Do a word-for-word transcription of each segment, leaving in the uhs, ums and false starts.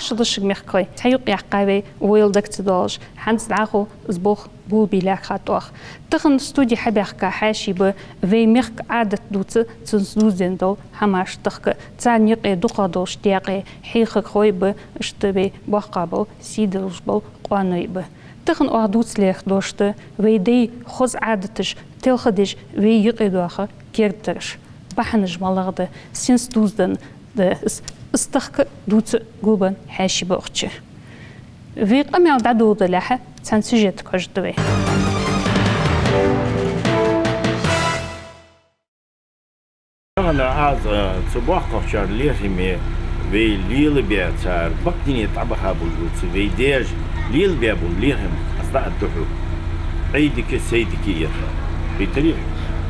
Ши дешага мехкахой, цхьа юкъ яьккхай вай, войла дага ца доалаш, хӀанз дӀахо из болх болабе лаьрхӀад оаха. Тахан студе хьабаьхка хьаьший ба вай мехка Ӏадат дувца, цунца дувзаденна дола хӀамаш тахка, царна юкъе дукхагӀа долаш даькъе хьехархой ба, иштта вай боккхагӀа бола, сий долаш бола къоаной ба. Тахан оаха дувца лаьрхӀа дош да вай даьй хоза Ӏадаташ телхадеш, вай юкъе доаха кердараш, бахьанаш малагӀа да, сенца дувзаденна да из, из тахка дувца гулбенна хьаьший ба укх чу. Вай къамаьл дӀадоладалехьа, цхьан сюжетага хьожаргда вай. Тахан аз, э, цу боккхагӀчар лерхӀаме вай лелабаь, цар бакъдине тӀабаха болаш бола, цу вай даьша лелабаь бола лерхӀам аз дӀааргда хьога. Ӏайдика, сайдика яр. Кхийтарий?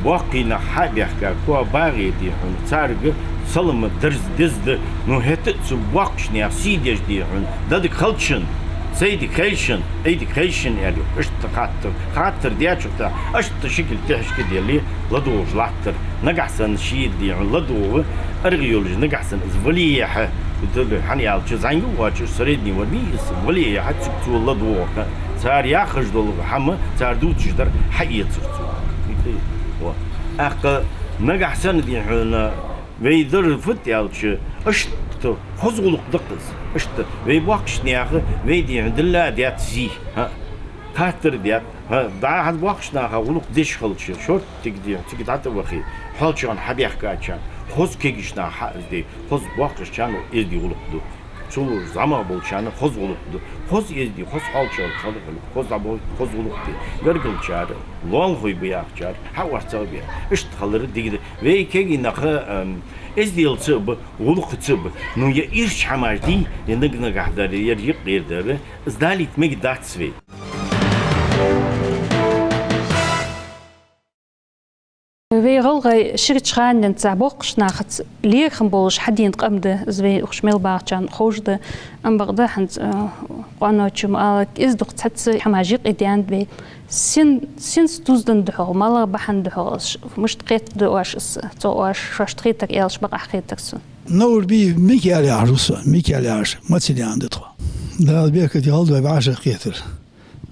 Боккхий нах хьабаьхка, коа багӀе, дий хьона, царга салам дарза деза да, ну, хӀаьта а цу боккхийча наьха сий деш, дий хьона, дадага хилча, сайдика хилча, Ӏайдика хилча аьле, иштта хаттар, хаттар даьчул тӀехьагӀа, иштта шикил тӀехьашка а делле, ладувгӀаш латтар. Нагахьа санна ший, дий хьона, ладувгӀа аргӀа йолаш, нагахьа санна из вале а хьа, хӀана аьлча, зӀамига воацаш, средний вар вий из, вале а хьа, цига цо ладувгӀа. Цар яхаш дола хӀама, цар дувцаш дар хьаэцар цо. Во. ТӀаккха нагахьа санна, дий хьона, вай дар фуд аьлча, иштта хоза гӀулакх да-кх из. Иштта вай боккхийча наьха вай, дий хьона, дилла даьд зи. ХӀа. Хаттар даьд. ХӀа, дӀа хӀанз боккхийча наха гӀулакх деш хилча, шорттига, дий хьона, цига дӀатӀавахе, хьоалчагӀа хьабаьхкачарна, хоза кегийча наха хьаэздеш, хоза боккхагӀчарна эздий гӀулакх да. Цул зӀамагӀа болчарна хоза гӀулакх да. Хоза эздий, хоза хьоалчагӀа хила хьона, хоза дӀабой, хоза гӀулакх де. Гаргалчар, лоалахой ба яхачар хьаоарцагӀа бе. Иштта хилар дика да. Вай кегий нах, ам, эзделца а ба, гӀулакхаца а ба. Ну, е ирча хӀамаш дий, е наг-нагахьа дар, е юкъера дар, из далийта мегаргдац вай. Вай гӀалгӀай ширача хана денз цхьа боккхийча нахаца лерхӀам болаш хьадена къам да из, вай укх чу мел багӀачарна ховш да, амма бакъда хӀанз, э, къоаноша ма аллара, из дукха цхьацца хӀамаш юкъе даьннад вай. Сен, сенца дувзаденна да хьогӀ, малагӀа бахьан да хьогӀ, ш-, мишта кхетаду оаш из, цо оаш шоашта хетар аьлча, бакъахьа хетар сона. Наурбиев Микаил яхаш ва со, Микаил яхаш, Мацин яхаш да тхо. Дала беркате хилда вай вӀашагӀкхетар.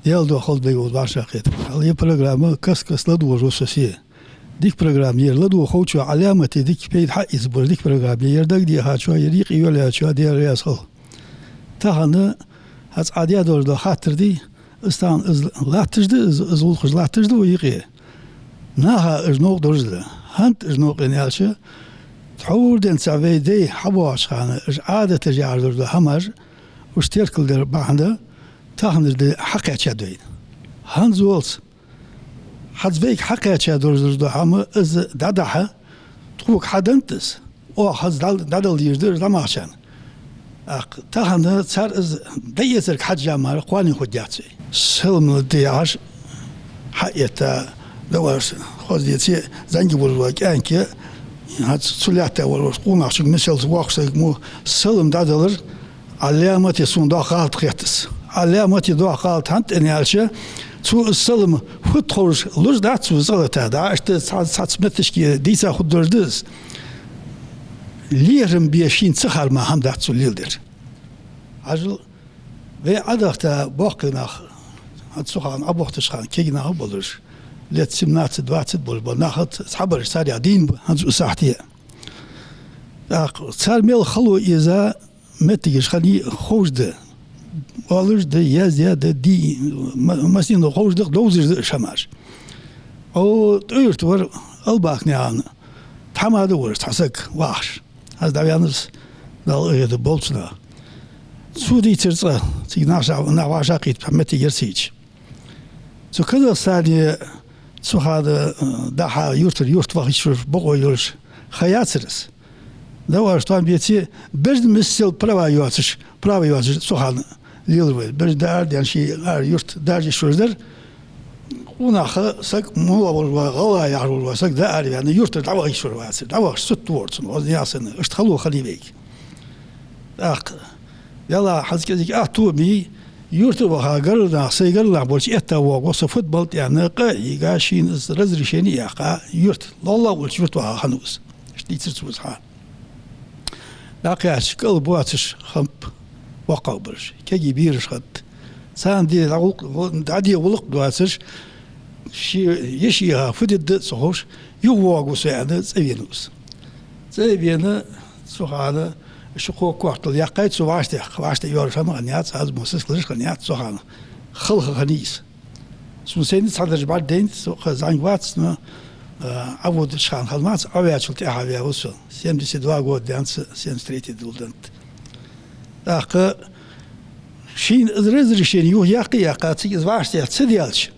Даьла духьа хилда вай вӀашагӀкхетар. Хьал е программа каст-каста ладувгӀаш ва со се. Дика программа яр, ладувгӀа ховчоа, Ӏаламате дика пайда хьаэца болаш дика программа яр, дагадехачоа, яр юкъе йолаяьчоа Даьла раьза хилва. Тахан хӀанз Ӏа даь долаш дола хаттар дий, из тахан из латташ да, из, из гӀулакхаш латташ да вай юкъе. Наха уж новкъа долаш да. ХӀанз уж новкъа аьлча, тхьовра денз цхьа вай даьй хьабоагӀача хана, уж Ӏадаташ яхаш долаш дола хӀамаш, уж теркалдар бахьан да, тахан уж де хьакхаьчад вайна. ХӀанзалца хӀанз вайга хьакхаьча долаш дола хӀама из дӀадахьа, тхога хьаденнад из, оаха хӀанз дӀа-, дӀадала дезаш да уж дӀамагӀачарна. ТӀаккха тахан цар из дӀаэцарга хьежжа мара кхоане хургьяц вай. Салам ладувгӀаш хьаэтта, дӀавахаш, хоза деце, зӀамига волаш вола кӀаьнк, хӀанз цу лаьтта волаш вола къонахчунга, мисалца, воккхача сага мо салам дӀадалар, Ӏаламате сона доккха гӀалат хет из. Ӏаламате доккха гӀалат хӀана аьлча, цо из салам фуд ховш луш дац цо из цӀагӀа латта, да, иштта цхьа-, цхьацца метташка дийца хургдолаш да из. ЛерхӀам бе шийна ца хар мара хӀама дац цо леладер. Хьажал, вай Ӏадахийта боккхий нах, хӀанз цу хана Ӏобохийтача хана кегий нах а болаш, лет семнадцать-двадцать болаш бола нах а цхьабараш царех дийна ба хӀанз цу сахьте. ТӀаккха цар мел хало эза моттигаш хиннай ховш да. Оалаш да, яздаь да, ди-, ма-, массанена ховш да, довзаш да уж хӀамаш. Ӏо ТӀой-Юрта вар Албакнаькъан тхьамада вар цхьа саг вахаш. Аз дӀаваьннав из, Дала къахетам болба цунах. Цо дийцар цкъа, цига нах ша-, нах вӀашагӀкхийтта моттиг яр цига. Цу Казахстане цу хана, э, дӀахо юртара юрта вахийта шоаш бокъо йолаш ха яцар из. ДӀавахаш тоам беце, бежан миссел права йоацаш, права йоацаш цу хана лелар вай. Бежан дӀаарадаьнна ший ара юрта даржа йиш йолаш дар. Къонах саг, мулла волаш вола, гӀалгӀа яхаш волаш вола саг дӀаараваьнна, юртара дӀавахийта шоаш вацар. ДӀавахаш сутта вора цунна, хоза яхаш санна, иштта хало хиннай вайга. ТӀаккха, валлахӀи, хӀанз кӀезига атта мо, юрта ваха гаргара нах, сай гаргара нах болча этта воагӀа, со футбол тӀа аьнна, къа а йига, шийна из разрешени а яьккха, юрта, лолла волча юрта ваха хиннав из. Иштта дийцар цо из хьа. ДӀакхаьчача, кӀал боацаш хиннаб. ВоккхагӀбараш, кегий бераш хиннад. Царна де гӀулакх, дӀаде гӀулакх доацаш, ший йишийха фу дергда а ца ховш, юхавоагӀа со аьнна, цӀавена ва из. ЦӀавена, цу хана ши-кхо кортал яьккхай цо вӀаштӀехьа, вӀаштӀехьа йоаржа хӀама хиннаяц, аз мо сискалаш хиннаяц цу хана. Халха хиннай из. Сона сайна цхьадараш бӀаргадайнад, со кхы зӀамига вац, но, а, Ӏоводача хана хиннавац, Ӏоваьчул тӀехьагӀа ваьв со. Семьдесят два год даьннад са, семьдесят третий дулдант. ТӀаккха шийна из разрешени юха яккха а яьккха, цига из вӀаштӀехьа ца даьлча,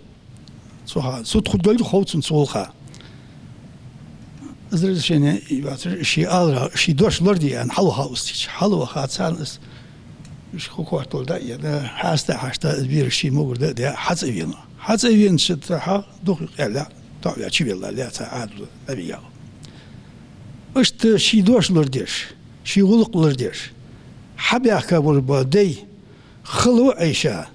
цу хана, суд хургдолга хов цунна цу гӀулакха. Из разрешени йоацаш, ший алара, ший дош лораде аьнна, хьалваха устича. Хьалваха царна из, уж кхо кортал дӀаена, хьаста-хьашта из бераш ший могар да а даь, хьацӀавена. ХьацӀавенача тӀехьа дукха къаьлла, тоӀаваь чувелла лаьца Ӏадал дӀавига. Иштта ший дош лорадеш, ший гӀулакх лорадеш, хьабаьхка бола ба дай, хало Ӏайша.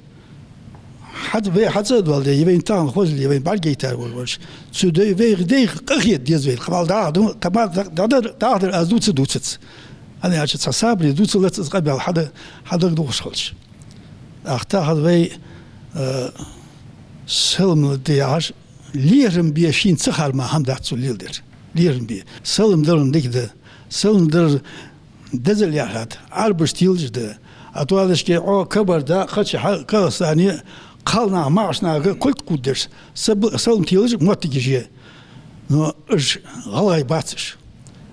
Хьа-, вай хьацӀа а доаладе, е вайна тахан хозал, е вайна бӀаргагойтар волаш. Цу дай, вайх дай къахета деза вайна. Кхы мел дагӀа ду, тама-, дагӀа дар, дагӀа дар аз дувца дувцац. ХӀана аьлча цхьа сабаре дувцалац из къамаьл хьада-, хьадагадохаш хилча. ТӀаккха тахан вай, э, салам де яхаш, лерхӀам бе шийна ца хар мара хӀама дац цо леладер. ЛерхӀам бе. Салам дар дика да. Салам дар дезал яхад, Ӏарбаша телаш да. А тоалашке Ӏо кабар да, кхача хьа-, Казахстане кхалнах, маӀача наха кулг кхувдаш, саб-, салам телаш моттигаш я. Но уж гӀалгӀай бацаш.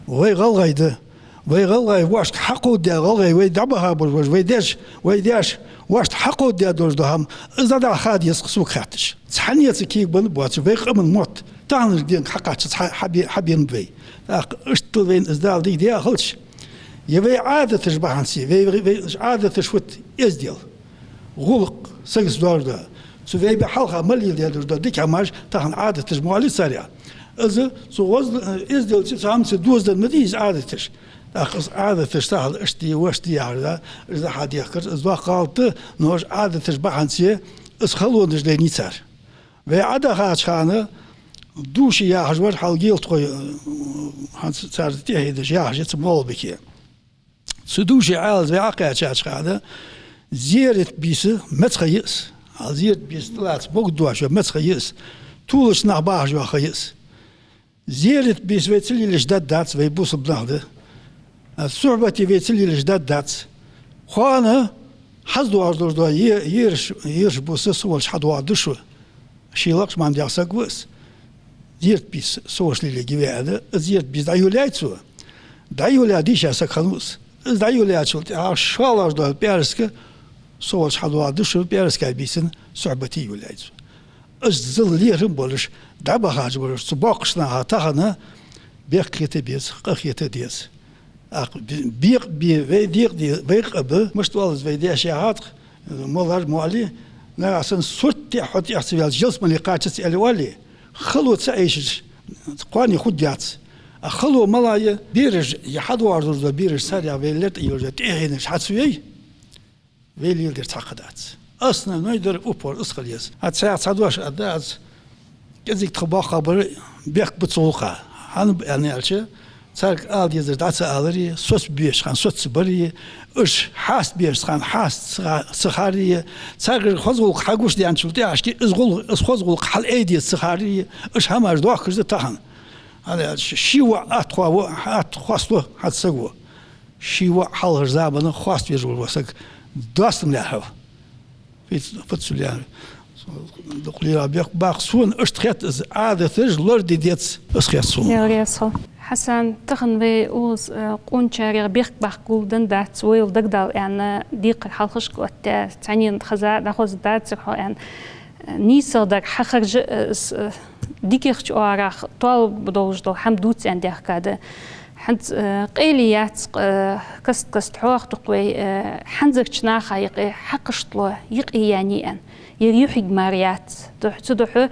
Вай гӀалгӀай да. Вай гӀалгӀай вошка хьакховдадаь гӀалгӀай, вай дӀабаха болаш, вай деш, вай деш, вошта хьакховдадаь долаш да хӀама, из дӀадахьа ха деза-кх сога хаьттача. Цхьанне а ца кегабенна боацаш, вай къаман мотт, таханарча денга хьакхаччалца хьа-, хьабе-, хьабенаб вай. ТӀаккха иштта вайна из Дала дика даь а хилча, е вай Ӏадаташ бахьанца, вай, вай, вай Ӏадаташ фуд эздел, гӀулакх, сагас доаржадаь. Цу вай бе хьалха мел леладаь долаш да дика хӀамаш, тахан Ӏадаташ мо аллий царех. Из цу гӀоз-, эзделца, цу хӀамаца дозадаь ма дий из Ӏадаташ. ТӀаккха из Ӏадаташ тахан иштта дий, вешта дий яхар да, из хьадехкар, из доккха гӀалат да, но уж Ӏадаташ бахьанца из халонаш лайнай цар. Вай Ӏодахача хана души яхаш вар хьалха гӀелтхой, э, хӀанз цар тӀехье деш яхаш я цу молбике. Цу души Ӏалаз вай Ӏокхаьчача хана зерат бийса меца ха я из. Хьал зерат бийса тӀалаца богдош йола меца ха я из. Тулача наха бахаш йола ха я из. Зерат бийса вай ца лелаеш даргдац, вай бусалба нах да. А сухьбате вай ца лелаеш даргдац. Кхоана хьаздоагӀаш долаш да, е-, ераш, ераш буса со волча хьадоагӀаргда шо. Ший лакхача мамдех саг ва из. Зерат бийса со волча лелаергья вай аьнна, из зерат бийса дӀайолаяьй цо. ДӀайолаяь дийша саг хиннав из. Из дӀайолаяьчул тӀехьагӀа шоллагӀа дола пӀаьраска со волча хьадоагӀаргда шо, пӀаьраска бийсан сухьбате йолаяьй цо. Из зал лерхӀам болаш, дӀабахача болаш, цу боккхача наха тахан бехк хета беза, къа хета деза. ТӀаккха бе-, бекъа бе, вай декъа де, вай къа ба, мишта оал из вай даьша яхад-кх, малар мо аллий, нагахьа санна сурт тӀа хьо тӀех ца ваьлча, ялсмале кхачац аьле оалий, хало ца Ӏайшача, кхоане хургьяц. А хало мала я, бераш, е хьадоагӀаш долаш да, бераш царех вай лерттӀа йолаш да, тӀехьенаш хьа ца йой, вай леладер цхьаккха дац. Основной дар упор из хила еза. А цхьа, цхьа дош а да аз, кӀезига тха боккхагӀбар бехк ба цу гӀулакха. ХӀана ба аьнна аьлча, царга ала дезар дӀа ца алари, соцабеш хана соцабари, уж хьаста беш хана хьаста ца, ца хари, царгара хоза гӀулакх хьагуш даьнначул тӀехьашка из гӀул-, из хоза гӀулакх хьалъай деза ца хари, уж хӀамаш дохкаш да тахан. ХӀана аьлча ший воӀ атта хо-, атта хоаста хьа саг ва. Ший воӀ хьалхарча замана хоаставеш вола саг доастам лаьрхӀав. Фиц-, фиццулен. Дукха лерхӀа бехк баккха сона, иштта хет из, Ӏадаташ лораде деза, из хет сона. Дела раьза хилва. Хьасан, тахан вай укхаза, э, къоначарех бехк баккха гулденна дац, вайла дагадоал аьнна, декхар хьалхашка оттадаь, цхьаннена хеза, дӀахозаш дацар хьо аьнна. НийсагӀа дар хьахержа, э, с-, э, дикагӀча оагӀорахьа тоалургдолаш дола хӀама дувц аьнна даьхкад. ХӀанз, э, къайле яц, э, каст-каста хьоахаду-кх вай, э, хӀанзарча наха юкъе хьакхаштло юкъеяьннай аьнна. Ер юххьиг мара яц. Духь-, цудухьа,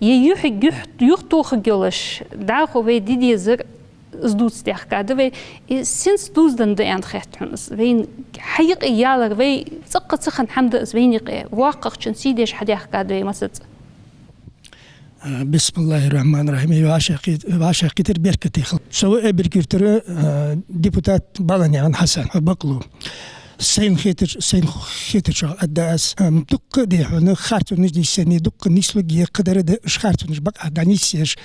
ер юххьиг юх-, юхатохаргйолаш, дӀахо вай де дезар из дувца даьхкад вай. Из сенца дувзаденна да аьнна хет хьона из? Вайна хьа юкъе ялар вай цӀаккха ца хинна хӀама да из вайна юкъе. ВоккхагӀчун сий деш хьадаьхкад вай массаза. А, бисмиллахӀир-рохьманир-рохьим. ВӀашагӀкхет-, вӀашагӀкхетар беркате хилда. Со ва Эбарг-Юртара, а, депутат Баланаькъан Хьасан, бакълув. Сайна хетача, сайна хетачох аргда аз, ам, дукха, дий хьона, харцонаш нийсъеннай, дукха нийслургья, кхыдар да уж харцонаш бакъахьа дӀанийсъеш,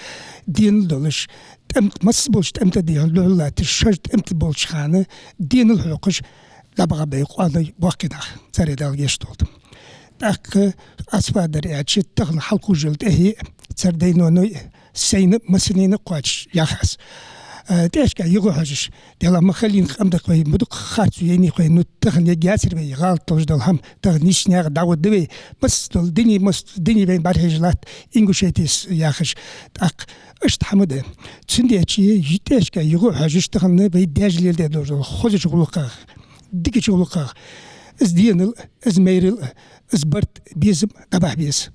денал долаш, тӀем-, масса болча тӀем тӀа, дий хьона, духьал латташ, шоаш тӀем тӀа болча хана денал хьокхаш дӀабаха бай къоаной боккхий нах, царех Дала гешт долда. ТӀаккха аз фу аргдар аьлча, тахан хьалкхувш йола тӀехье цар дай-ноаной, сайна, массанена кхоачаш, ях аз. Э, тӀехьашка юха хьожаш, Даьла, ма халийна къам да-кх вай, ма дукха харцо яйнай-кх вай, ну, тахан ергьяцар вай гӀалат долаш дола хӀама, тахан нийсача наькъа дӀагӀоргда вай, масса дола дуне, масса дуне вайна бӀарахьежаш латт, Ингушетис яхаш. ТӀаккха иштта хӀама да. Цудухьа тӀехьашка юха хьожаш, тахан вай даьша леладе долаш дола хозача гӀулакхах, дикача гӀулакхах, из денал, из майрал, из барт, безам дӀабахьа беза.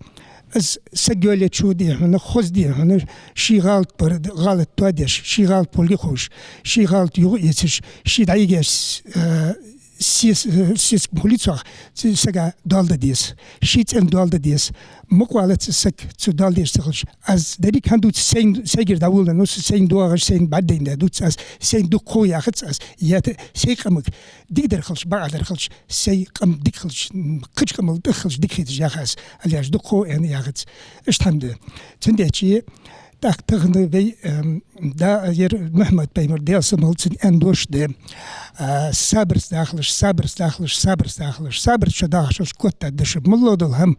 Из саг йоалаечо, дий хьона, хоза, дий хьона, ший гӀалат бар, гӀалат тоадеш, ший гӀалат болга ховш, ший гӀалат юха эцаш, ше дӀайигача, э, сес-, э, сесаг ма хулий цох, ц-, сага доал де деза, ший цӀен доал де деза. Ма къоалац из саг цу доал деш ца хилча. Аз деррига хӀама дувц сайна, сайгара дӀаволла, ну, сайна доагӀаш, сайна бӀаргадайна дувц аз, сайна дукха хов яхац аз, ята сай къамага дикадар хилча, бакъахьа дар хилча, сай къам дика хилча, м, кхыча къамал тӀех хилча дика хеташ ях аз, аьле, аз дукха хов аьнна яхац. Иштта хӀама да. Цудухьа тӀаккха тахан вай, эм, да, ер Мухьаммад-пайхамара, Даьла салам хилда цунна, аьнна дош да. А, сабарца дахалаш, сабарца дахалаш, сабарца дахалаш, сабарца шо дахалаш, котта да шо, моллагӀа дола хӀама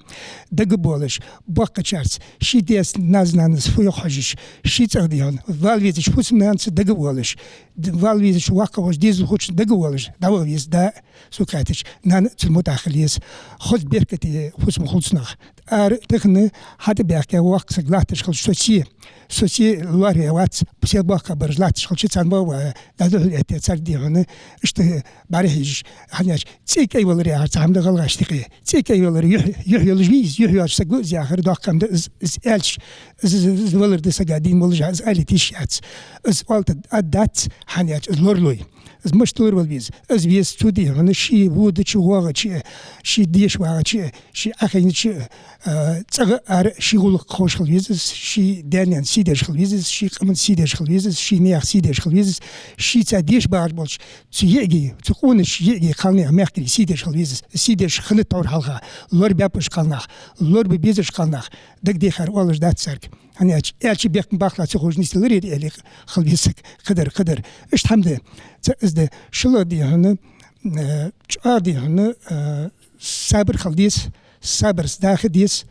дагабоалаш, боккхачарца, ший даьца, наьнаца, нанас фу йоах хьожаш, ший цӀагӀа, дий хьона, вала везача фусам-наьнаца дагавоалаш, д-, вала везача воккхагӀвола дезалхочунца дагавоалаш, дӀаваха веза да, сога хаьттача, нана цун мутӀахьа хила еза. Хоза беркате фусам хул цунах. Ара тахан хьатӀабаьхка воккха саг латташ хилча, со се, со се лоархӀаш вац, се боккхагӀбараш латташ хилча, царна ма ва, дӀадухьал этте царга, дий хьона, иштта бӀарахьежаш, хӀана аьлча, цӀи кӀайвалар яхар цхьа хӀама да гӀалгӀашта юкъе. ЦӀи кӀайвалар, юхь, юхь йолаш вий из, юхь йоацаш саг ва из яхар, доккха хӀама да из, из аьлча, из, из, из валар да сага дийна волаш, из алийта йиш яц. Из оалта а дац, хӀана аьлча, из лоралой. Из мишта лоравала веза? Из веза цу, дий хьона, ше водача, воагӀача, ше деша вагӀача, ше Ӏохайнача, а, цӀагӀа, ара ший гӀулакх ховш хила веза из, ший даь-наьна сий деш хила веза из, ший къаман сий деш хила веза из, ший наьха сий деш хила веза из, шийца деша багӀаш болча цу йиӀига, цу къонача йиӀига, кхалнаьха, мехкарий сий деш хила веза из, сий деш хинна товр хьалха, лорабаьб уж кхалнах, лорабе беза уж кхалнах, дагадехар оалаш дац царга. ХӀана аьлча, аьлча бехк-бахла ца ховш нислелар ер, аьле хила веза саг, кхыдар, кхыдар. Иштта хӀама да, цхьа из да, шоллагӀа, дий хьона, э, чӀоагӀа, дий хьона, э, сабар хила деза, сабарца даха деза,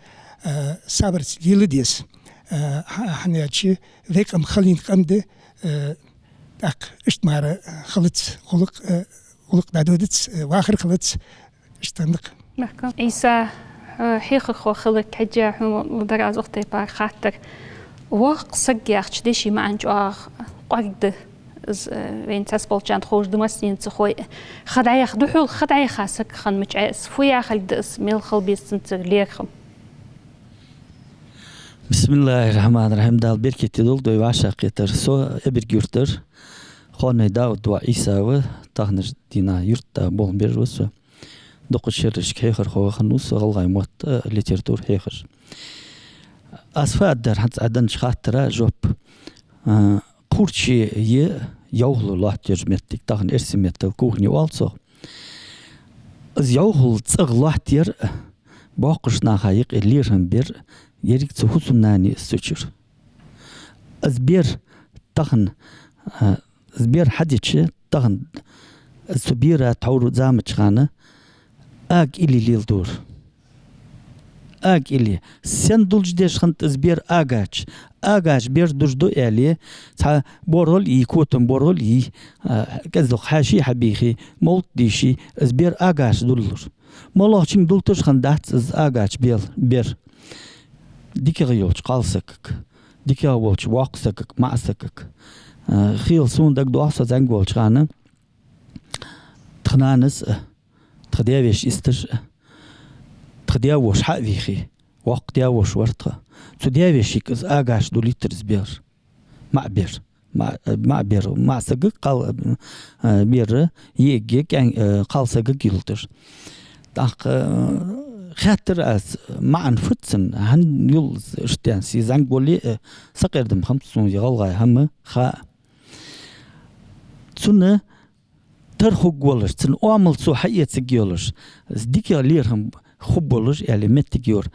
э, сабарца лела деза. Э, хӀа-, хӀана аьлча, вай къам халийна къам да, э, тӀаккха иштта мара хилац гӀулакх, э, гӀулакх дӀадодац, э, вахар хилац, иштта хӀама да-кх. Мехка. Ӏийса, хьо хьехархо хиларга хьежжа, хьона ладар аз укх тайпара хаттар. Воккха саг яхача дешай маӀан чӀоагӀа кӀоарга да. Из, э, вайна цхьаболчарна ховш да, массанена ца хой. Ха дӀаяха, духьал ха дӀаяха саг хиннача, из фу яхилга да, из мел хила беза цунцара лерхӀам? Бисмиллахир-рахманир-рахим. Дала беркате долда вай вӀашагӀкхетар. Со Эбарг-Юртара Хоанай Дауд воӀ Ӏийса ва, таханарча дийнахьа юртда болх беш ва со. Дукхача шерашка хьехархо хиннав со, гӀалгӀай мотт а, литература хьехаш. Аз фу аргдар хӀанз Ӏа деннача хаттара жоп. А, кхурче я йӀовхал лоаттаеш моттиг, тахан эрсий меттала кухня оал цох. Из йӀовхал цӀагӀа лоаттаяр, боккхийча наха юкъе лерхӀам бар, еррига цу фусам-нанеи из цу чура. Из бер тахан, а, из бер хьадича, тахан из цу бера тхьовра заманча хана ага илли леладора. Ага илли. Сенна дулча деш хиннад из бер агач? Агач бер дужа ду аьле, цхьа боргӀал йий, котам боргӀал йий, а, кӀезиг-дукха хьаьший хьабийхий, мовлат дийший, из бер агач дуллар. МоллагӀчунга дуллаш хиннадац из агач бел-, бер. ДикагӀа йолча кхалсагага, дикагӀа волча воккхагӀа сагага, маӀа сагага. А, хийла сона дагадоагӀа со зӀамига волча хана, тха нанас а, тха даь-веший исташ а, тха даь-воша хьа а вийхий, воккха даь-воша вар тха. Цу даь-вешийга из агач дулийтар из бер. МаӀа бер. МаӀа, маӀа бер. МаӀа сагага кхал-, э, бер, йиӀига, кӀаьн-, э, кхалсагага йолийтар. ТӀаккха, э, хаьттар аз, маӀан фуд цун, хӀана йол из иштта аьнна, се зӀамига вале а, э, сакъердам хиннаб сона, е гӀалгӀай хӀама ха. Цунна тара хургволаш, цун оамал цо хьаэцаргйолаш, из дикагӀа лерхӀам хургболаш, аьле, моттиг йора.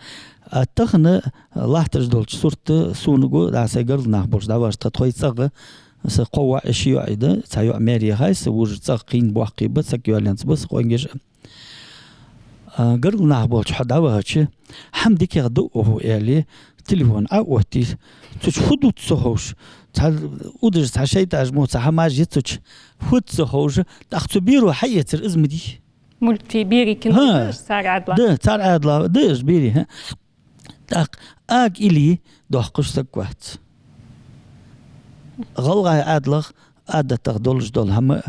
А тахан латташ долча сурта сона го, да, сай гаргара нах болча дӀавахача, тха тхоай цӀагӀа са кхо воӀ, ши йоӀ да, цхьа йоӀ маьре яхай са, вож цӀагӀа кхийна боккхий ба, саг йоалаенца ба са, къонгаш. А, гаргара нах болча хьо дӀавахача, хӀама дикагӀа да укхо, аьле, телефон Ӏооттаде. Цу чу фу дувц ца ховш, цхьа удаш, цхьа шайтӀаш мо, цхьа хӀамаш я цу чу, фу да ца ховш, тӀаккха цу беро хьаэцар из ма дий. Мульти, берий кино, ХӀа. да, цар Ӏаьдала. Да, цар Ӏаьдала, да, уж берий, хӀа. ТӀаккха ага илли доаккхаш саг вац. ГӀалгӀай Ӏаьдалах, Ӏадатах долаш дола хӀама,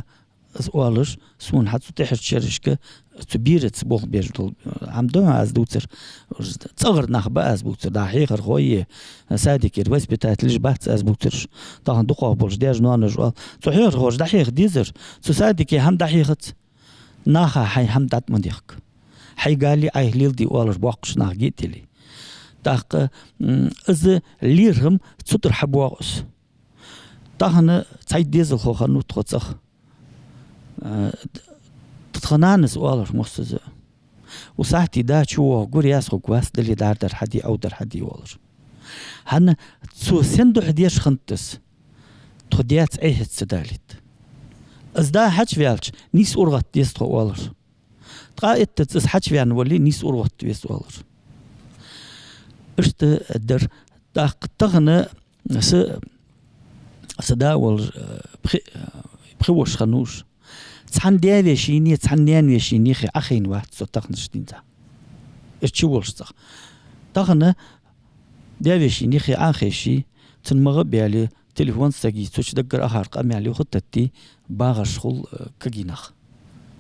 из оалаш, сона хьа цу тӀехьарча шерашка цу бераца болх беш дола хӀама да хьона аз дувцар. ЦӀагӀара нах ба аз бувцар, да, хьехархой, садикера воспитателаш бац аз бувцараш. Тахан дукхагӀа болча даьша-ноаноша оал: «Цу хьехархоша дӀахьеха дезар, цу садике хӀама дӀахьехац». Наха хьай хӀама дӀатӀа ма дехка. Хьай гали Ӏайха леладе оалаш боккхийча наха геттели. ТӀаккха, м, из лерхӀам цу тӀара хьабоагӀа из. Тахан цхьайтта дезалхо хиннав тха цӀагӀа. Э, тха нанас оалар моссаза: «Укх сахьате да чувоагӀа гур яс хургвац, дале дӀардар хьаде, Ӏовдар хьаде», оалар. ХӀана, цо сен духьа деш хиннад из, тха даьца Ӏехьа ца далийта. Из да хьачуваьлча, нийса урагӀатта деза тхо, оалар. Ткъаь иттаза из хьачуваьнна вале, нийса урагӀатта веза, оалар. Иштта дар. ТӀаккха тахан са, са да волаш, э, пхи-, э, пхи воша хиннав уж. Цхьан даь-вешийна, цхьан наьна-вешийна юхе Ӏохайна вац со таханарча дийнахьа. Уж чуволаш цӀагӀа. Тахан даь-вешийна юхе Ӏохайше, цун магӀа а баьле, телефон сага йий, цу чу даггара ахар къамаьл юха тетте, багӀаш хул, э, кагий нах.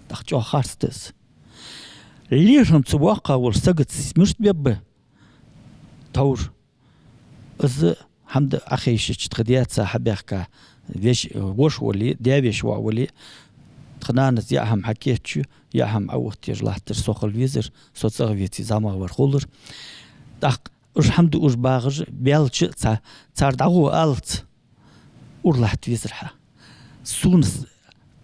ТӀаккха чӀоагӀа харц да из. ЛерхӀам ца боаккхаш волча сагаца мишта бебба товр? Из хӀама да Ӏохайшача, тха даьца хьабаьхка веш-, воша вале, даь-веший воӀ вале, тха нанас яа хӀама хьакийчъю, яа хӀама Ӏооттаеш латташ со хила везар, со цӀагӀа веце, зӀамагӀвар хулар. ТӀаккха уж хӀама дуаш багӀаш баьлча а, ца-, цар дӀагӀо алац, ура латта везар хьа. Сона с-,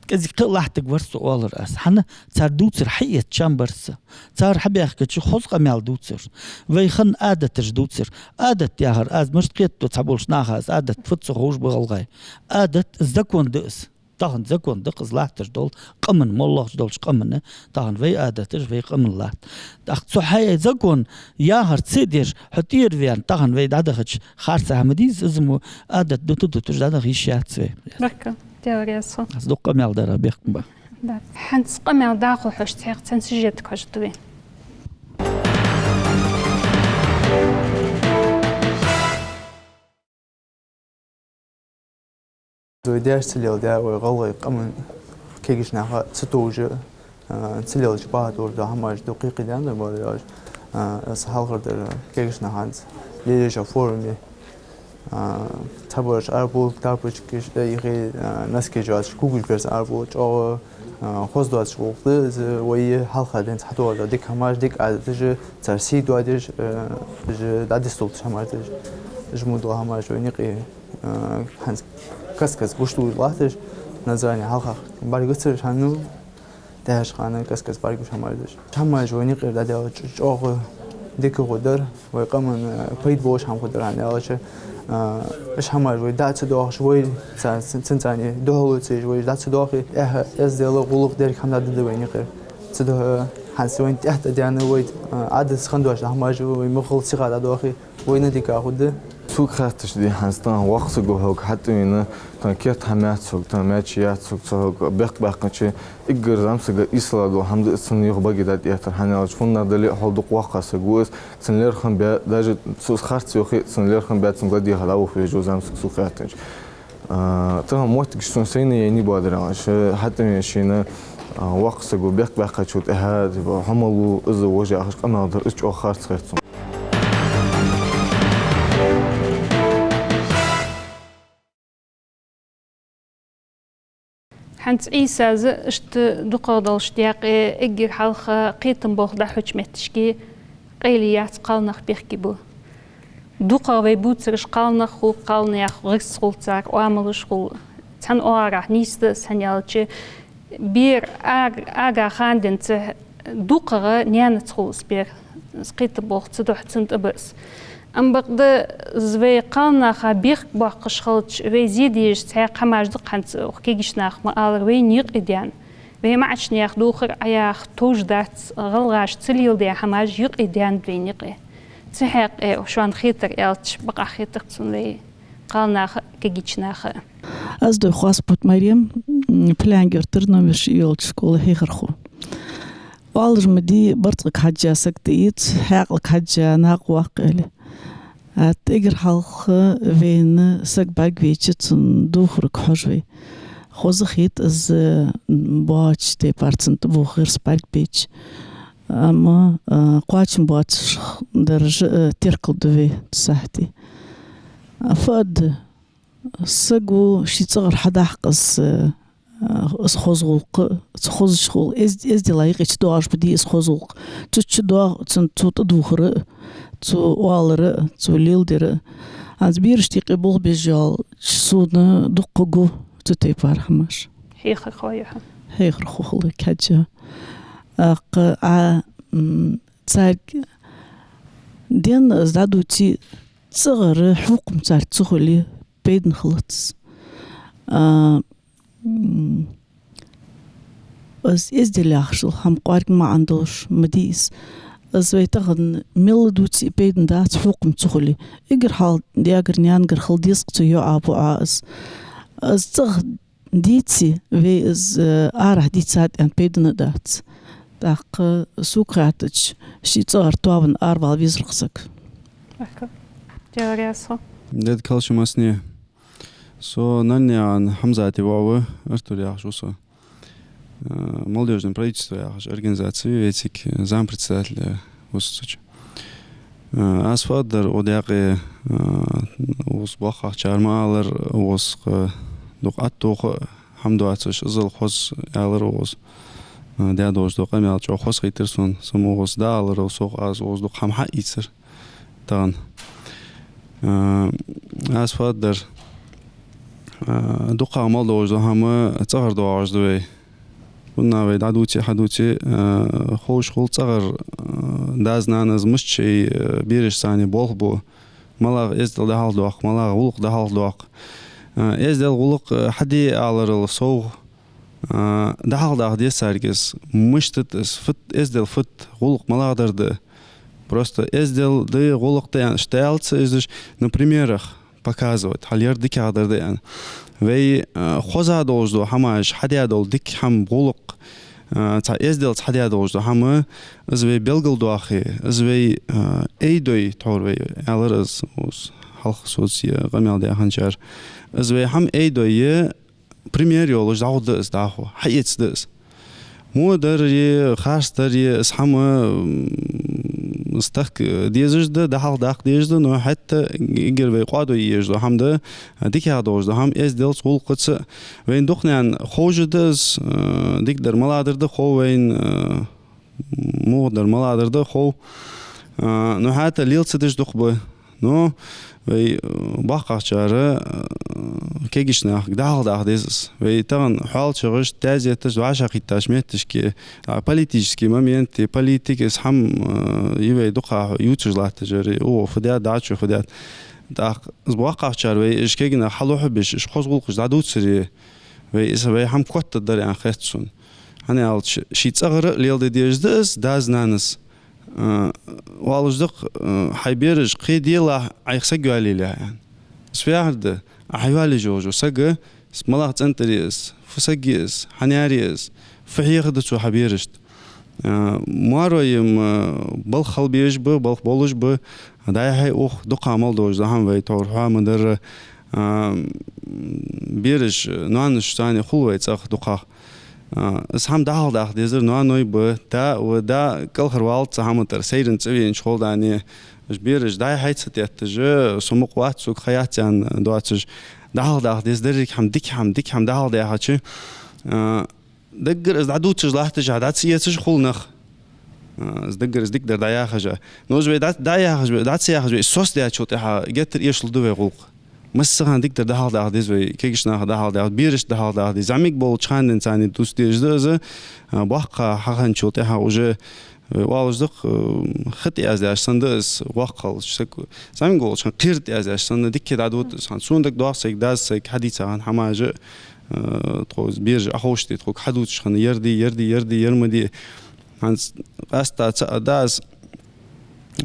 кӀезига кхы а латтаргвар со, оалар аз. ХӀана, цар дувцар хьаэца чам бар са. Цар хьабаьхкача хоза къамаьл дувцар. Вай хинна Ӏадаташ дувцар. Ӏадат яхар, аз мишта кхетаду цхьаболча наха, из Ӏадат фуд ца ховш ба гӀалгӀай. Ӏадат закон да из. Тахан закон да-кх из латташ дола, къаман, моллагӀча долча къаман, тахан вай Ӏадаташ вай къаман латт. ТӀаккха цу хьай закон яхар ца деш, хьо тӀера ваьнна, тахан вай дӀадахача харцахьа ма дий из, из мо Ӏадат дута-дуташ дӀадаха йиш яц вай. Баркал, Даьла раьза хилва. Аз дукха къамаьл дара бехк ба. Да. ХӀанз къамаьл дӀахо хьожа цхьаькха цхьан сюжетага хьожаргда вай. Вай даьша ца леладаь, вай гӀалгӀай къаман кагийча наха ца товжа, а, ца лелача бахьан долаш дола хӀамаш да кхы-кхы даьнна, баьлаш, а, са хьалхардар кагийча наха хӀанз лелаеш форуме, а, цхьабараш арабу тапочкаш, э, ихи, а, носкеш йоацаш, кулгаш берза арабу, чӀоагӀа, а, хоза доацаш гӀулакх да из, вай хьалха денз хьатоаладаь дика хӀамаш, дика Ӏадаташ, цар сий доадеш, э, уж дӀадиса долаш хӀамаш да уж. Уж мо дола хӀамаш вайна юкъе, э, хӀанз каст-каста гуш луш латташ, Назране хьалха бӀаргагуцар уж хӀанз, тӀехьарча хана каст-каста бӀаргагуш хӀамаш да уж. ХӀамаш вайна юкъера дӀадаьлча, чӀоагӀа дика хургдар, вай къаман, э, пайда болаш хӀама хургдар, хӀана аьлча, э, уж хӀамаш вай дӀа ца доахаш, вай ца-, ца-, цунцара духьала ца еш, вай дӀа ца доахе, тӀехьа эздел, гӀулакх, деррига хӀама дӀадода вайна юкъера. Цудухьа хӀанз вайна тӀехьа тӀадаьнна вай, э, Ӏадатаца хинна доацаш дола хӀамаш вай мехала сиха дӀадоахе, вайна дика хургда. Сога хаьттача, дий, хӀанз тахан воккха саг ва хьога хьатӀавена, тахан керда хӀама яц хьога, тахан маьчи яц хьога, цу хьога бехк баьккхача, эггара зӀамсага ийсала дола хӀама да из, цунна юха баге дӀатӀаэттар, хӀана аьлча фуннагӀа дале а хьол дукха воккха саг ва из, цун лерхӀам баь, даже цо из харц йоахе а, цун лерхӀам баь, цунга ладийгӀа дӀавоха везаш ва зӀамсаг, сога хаьттача. А, тахан моттигаш сона сайна яйнай, бадар аьлча, хьатӀавена шийна, а, воккха саг ва, бехк баьккхачул тӀехьагӀа, типа, хьо малув, из вож яхаш къамаьл дар, из чӀоагӀа харц хет сона. ХӀанз Ӏийсас иштта дукхагӀа долча даькъе эггара хьалха кхетам болх дӀахьоча метташка къайле яц, кхалнах бехке ба. ДукхагӀа вай бувцараш кхалнах хул, кхалнаьха гӀирс хул цар, оамалаш хул. Цхьан оагӀорахьа нийса да из, хӀана аьлча Бер ар-, ага хана денз дукхагӀа наьнаца хул из бер. Из кхетам болх ца дохь цунна тӀабарз. Амма бакъда из вай кхалнаха бехк боаккхаш хилча, вай зе дезаш цхьа хӀамаш да-кх хӀанз, укх кагийча наха ма аллара, вайна юкъедаьнна. Вай маӀача наьха духар Ӏаяха товш дац, гӀалгӀаша ца леладаь хӀамаш юкъедаьннад вайна юкъе. Цу хьакъехьа шоана хетар аьлча, бакъахьа хетар цунна вай кхалнаха а, кагийча наха а. Аз да Хасбут Марем, м, Пулаьнга-Юртара номер шиъ йолча школан хьехархо. Оалар ма дий, барзкъага хьежжа саг тӀаэц, хьаькъалга хьежжа накъаваккха аьле. ТӀа эггара хьалха вайна саг бӀаргавайча, цун духарга хьожа вай. Хоза хет из, м, боацача тайпара цунна тӀабоха гӀирс бӀаргабайча. Амма, а, кхоачам боацаш дараш а, э, теркалду вай цу сахьате. А, фу аргда, саго ший цӀагӀара хьадаккха из, э, из хоза гӀулакх, цу хозача гӀул-, эз-, эздела юкъе чудоагӀаш ма дий из хоза гӀулакх. Цу чудоагӀа-, цун цо тӀадувхар а, цо оалар а, цо леладар а. ХӀанз берашта юкъе болх беш йолча сона дукха гу цу тайпара хӀамаш. Хьехархо я хьо. Хьехархо хиларга хьежжа. ТӀаккха Ӏа, м, царга денна из дӀадувце, цӀагӀара хьокхам царга ца хуле, пайдана хилац из. А, м, из эздел яхаш дола хӀама кӀоарга маӀан долаш ма дий из. Из вай тахан мел дувце а пайдана дац, хьокхам ца хуле. Эггара хьалха даьгара, наьнагара хила деза-кх цу йоӀа-воӀа из. Из цӀагӀа дийце, вай из, э, арахьа дийцад аьнна пайдана а дац. ТӀаккха сога хаьттача, ший цӀагӀара тоабан аравала везар-кх саг. Даьла раьза хилва. Даьла кхалши массане. Со Наьлнаькъан Хьамзата воӀ ва, Артур яхаш ва со. Э, молодёжное правительство яхаш организаци я вай цига, зампредседатель ва со цу чу. Э, аз фу аргдар, укх даькъе, э, укхаза боккхагӀчар ма аллара, укхаза дукха аттагӀа хӀама доацаш, иззал хоза аьлар укхаза. Э, даь долаш дола къамаьл чӀоагӀа хоза хийтар сона, са ма укхаза дӀааларал совгӀа, аз укхаза дукха хӀама хьаийцар тахан. Э, аз фу аргдар, э, дукхагӀа мел долаш дола хӀама цӀагӀара доагӀаш да вай. ХӀана вай дӀадувце, хьадувце, э, ховш хул цӀагӀара, э, даьс-нанас мишта шоай, э, берашца болх бу, малагӀа эздел дӀахьалхадоаккх, малагӀа гӀулакх дӀахьалхадоаккх. Э, эздел, гӀулакх, э, хьаде аларал совгӀа, э, дӀахьалхадаккха деза царга из, мишта да из, фуд эздел, фуд гӀулакх, малагӀдар да. Просто эздел да, гӀулакх да аьнна, иштта аьлча из, на примерах показывать, хьал ер дикагӀдар да аьнна. Вай, э, хоза долаш дола хӀамаш, хьадаь дола дика хӀама, гӀулакх, э, цхьа эзделца хьадаь долаш дола хӀама, из вай белгалдоахе, из вай, э, айдой тхьовра вай, аьлар из, укхаза хьалха соца е къамаьл даь хинначар. Из вай хӀама айдой е, пример йолаш дӀагӀоргда из дӀахо, хьаэцаргда из. Во дар е, харц дар е, из хӀама, м, из тахка дезаш да, дӀахьалхадаккха дезаш да, но хӀаьта эггара вай къоадой езаш дола хӀама да, дикагӀа долаш дола хӀама, эзделца, гӀулакхаца. Вайна дукханена ховш а да из, э, дикадар, малагӀдар да хов вайна, э, мугӀадар, малагӀдар да хов. Э, но хӀаьта лела ца деш дукха ба. Но вай, э, боккхагӀчар, э, кагийча нахага дӀахьалхадаккха деза из. Вай тахан хьоалчагӀаш, тезеташ, вӀашагӀкхийттача метташка, а, политически моменты, политика, из хӀама, э, я вай дукхагӀа ювцаш латташ яр, о, фу даьд, дӀачу фу даьд. ТӀаккха из боккхагӀчар вай, уж кагий нах хьалухьа беш, уж хоза гӀулакхаш дӀадувцаре, вай из, вай хӀама котдаргдар аьнна хет сона. ХӀана аьлча, ший цӀагӀара леладе дезаш да из, даьс-нанас, э, оалаш да-кх, э, хьай бераш кхы делахь, Ӏайха саг йоалаелахь аьнна. Из фу яхар да, Ӏа хьайоалаеш йолаш йола саг, из малагӀа цӀен тӀара я из, фу саг я из, хьанар я из, фу хьехаргда цо хьа берашта. Э, маро-м, э, балха хила безаш ба, балха болаш ба, дӀай-хьай ух, дукхагӀа мел долаш дола хӀама вай тхьовра хьоа ма дарра, э, бераш, ноаношца цхьана хул вай цӀагӀа дукхагӀа. Э, из хӀама дӀахьалхадаккха дезар ноаной ба, да а ва, да кӀалхарвалац цу хӀаман тӀара, сайран цӀавенача хулдане, уж бераш дӀай-хьай ца тетташ, со мукъа вац, сога ха яц аьнна доацаш, дӀахьалхадаккха деза деррига хӀама, дика хӀама, дика хӀама дӀахьалхадаьхача, э, даггара из дӀадувцаш латташ а, дӀа ца эцаш хул нах. А, из даггара из дикадар дӀаяхаш а. Но из вай дӀа-, дӀаяхаш вай, дӀа ца яхаш вай, из соцадаьчул тӀехьагӀа геттара эшалургда вай гӀулакх. Массахана дикадар дӀахьалхадаха деза вай, кегийча наха дӀахьалхадаха, берашта дӀахьалхадаха деза. ЗӀамига болча хана денз царна дус дезаш да из, а, боккха хьахинначул тӀехьагӀа уже, э, оалаш да-кх, э, хи тӀаяздаьш санна да из, воккха хилча саг. ЗӀамига волча хана кхера тӀаяздаьш санна дикка дӀадувц из. ХӀанз сона дагадоагӀа, сайга дас, сайга хьадийца хинна хӀамаш, э, тхо из бераш Ӏоховшаде, тхога хьадувцаш хинна, ер де, ер де, ер де, ер ма де. ХӀанз къаьстта цаӀ да из,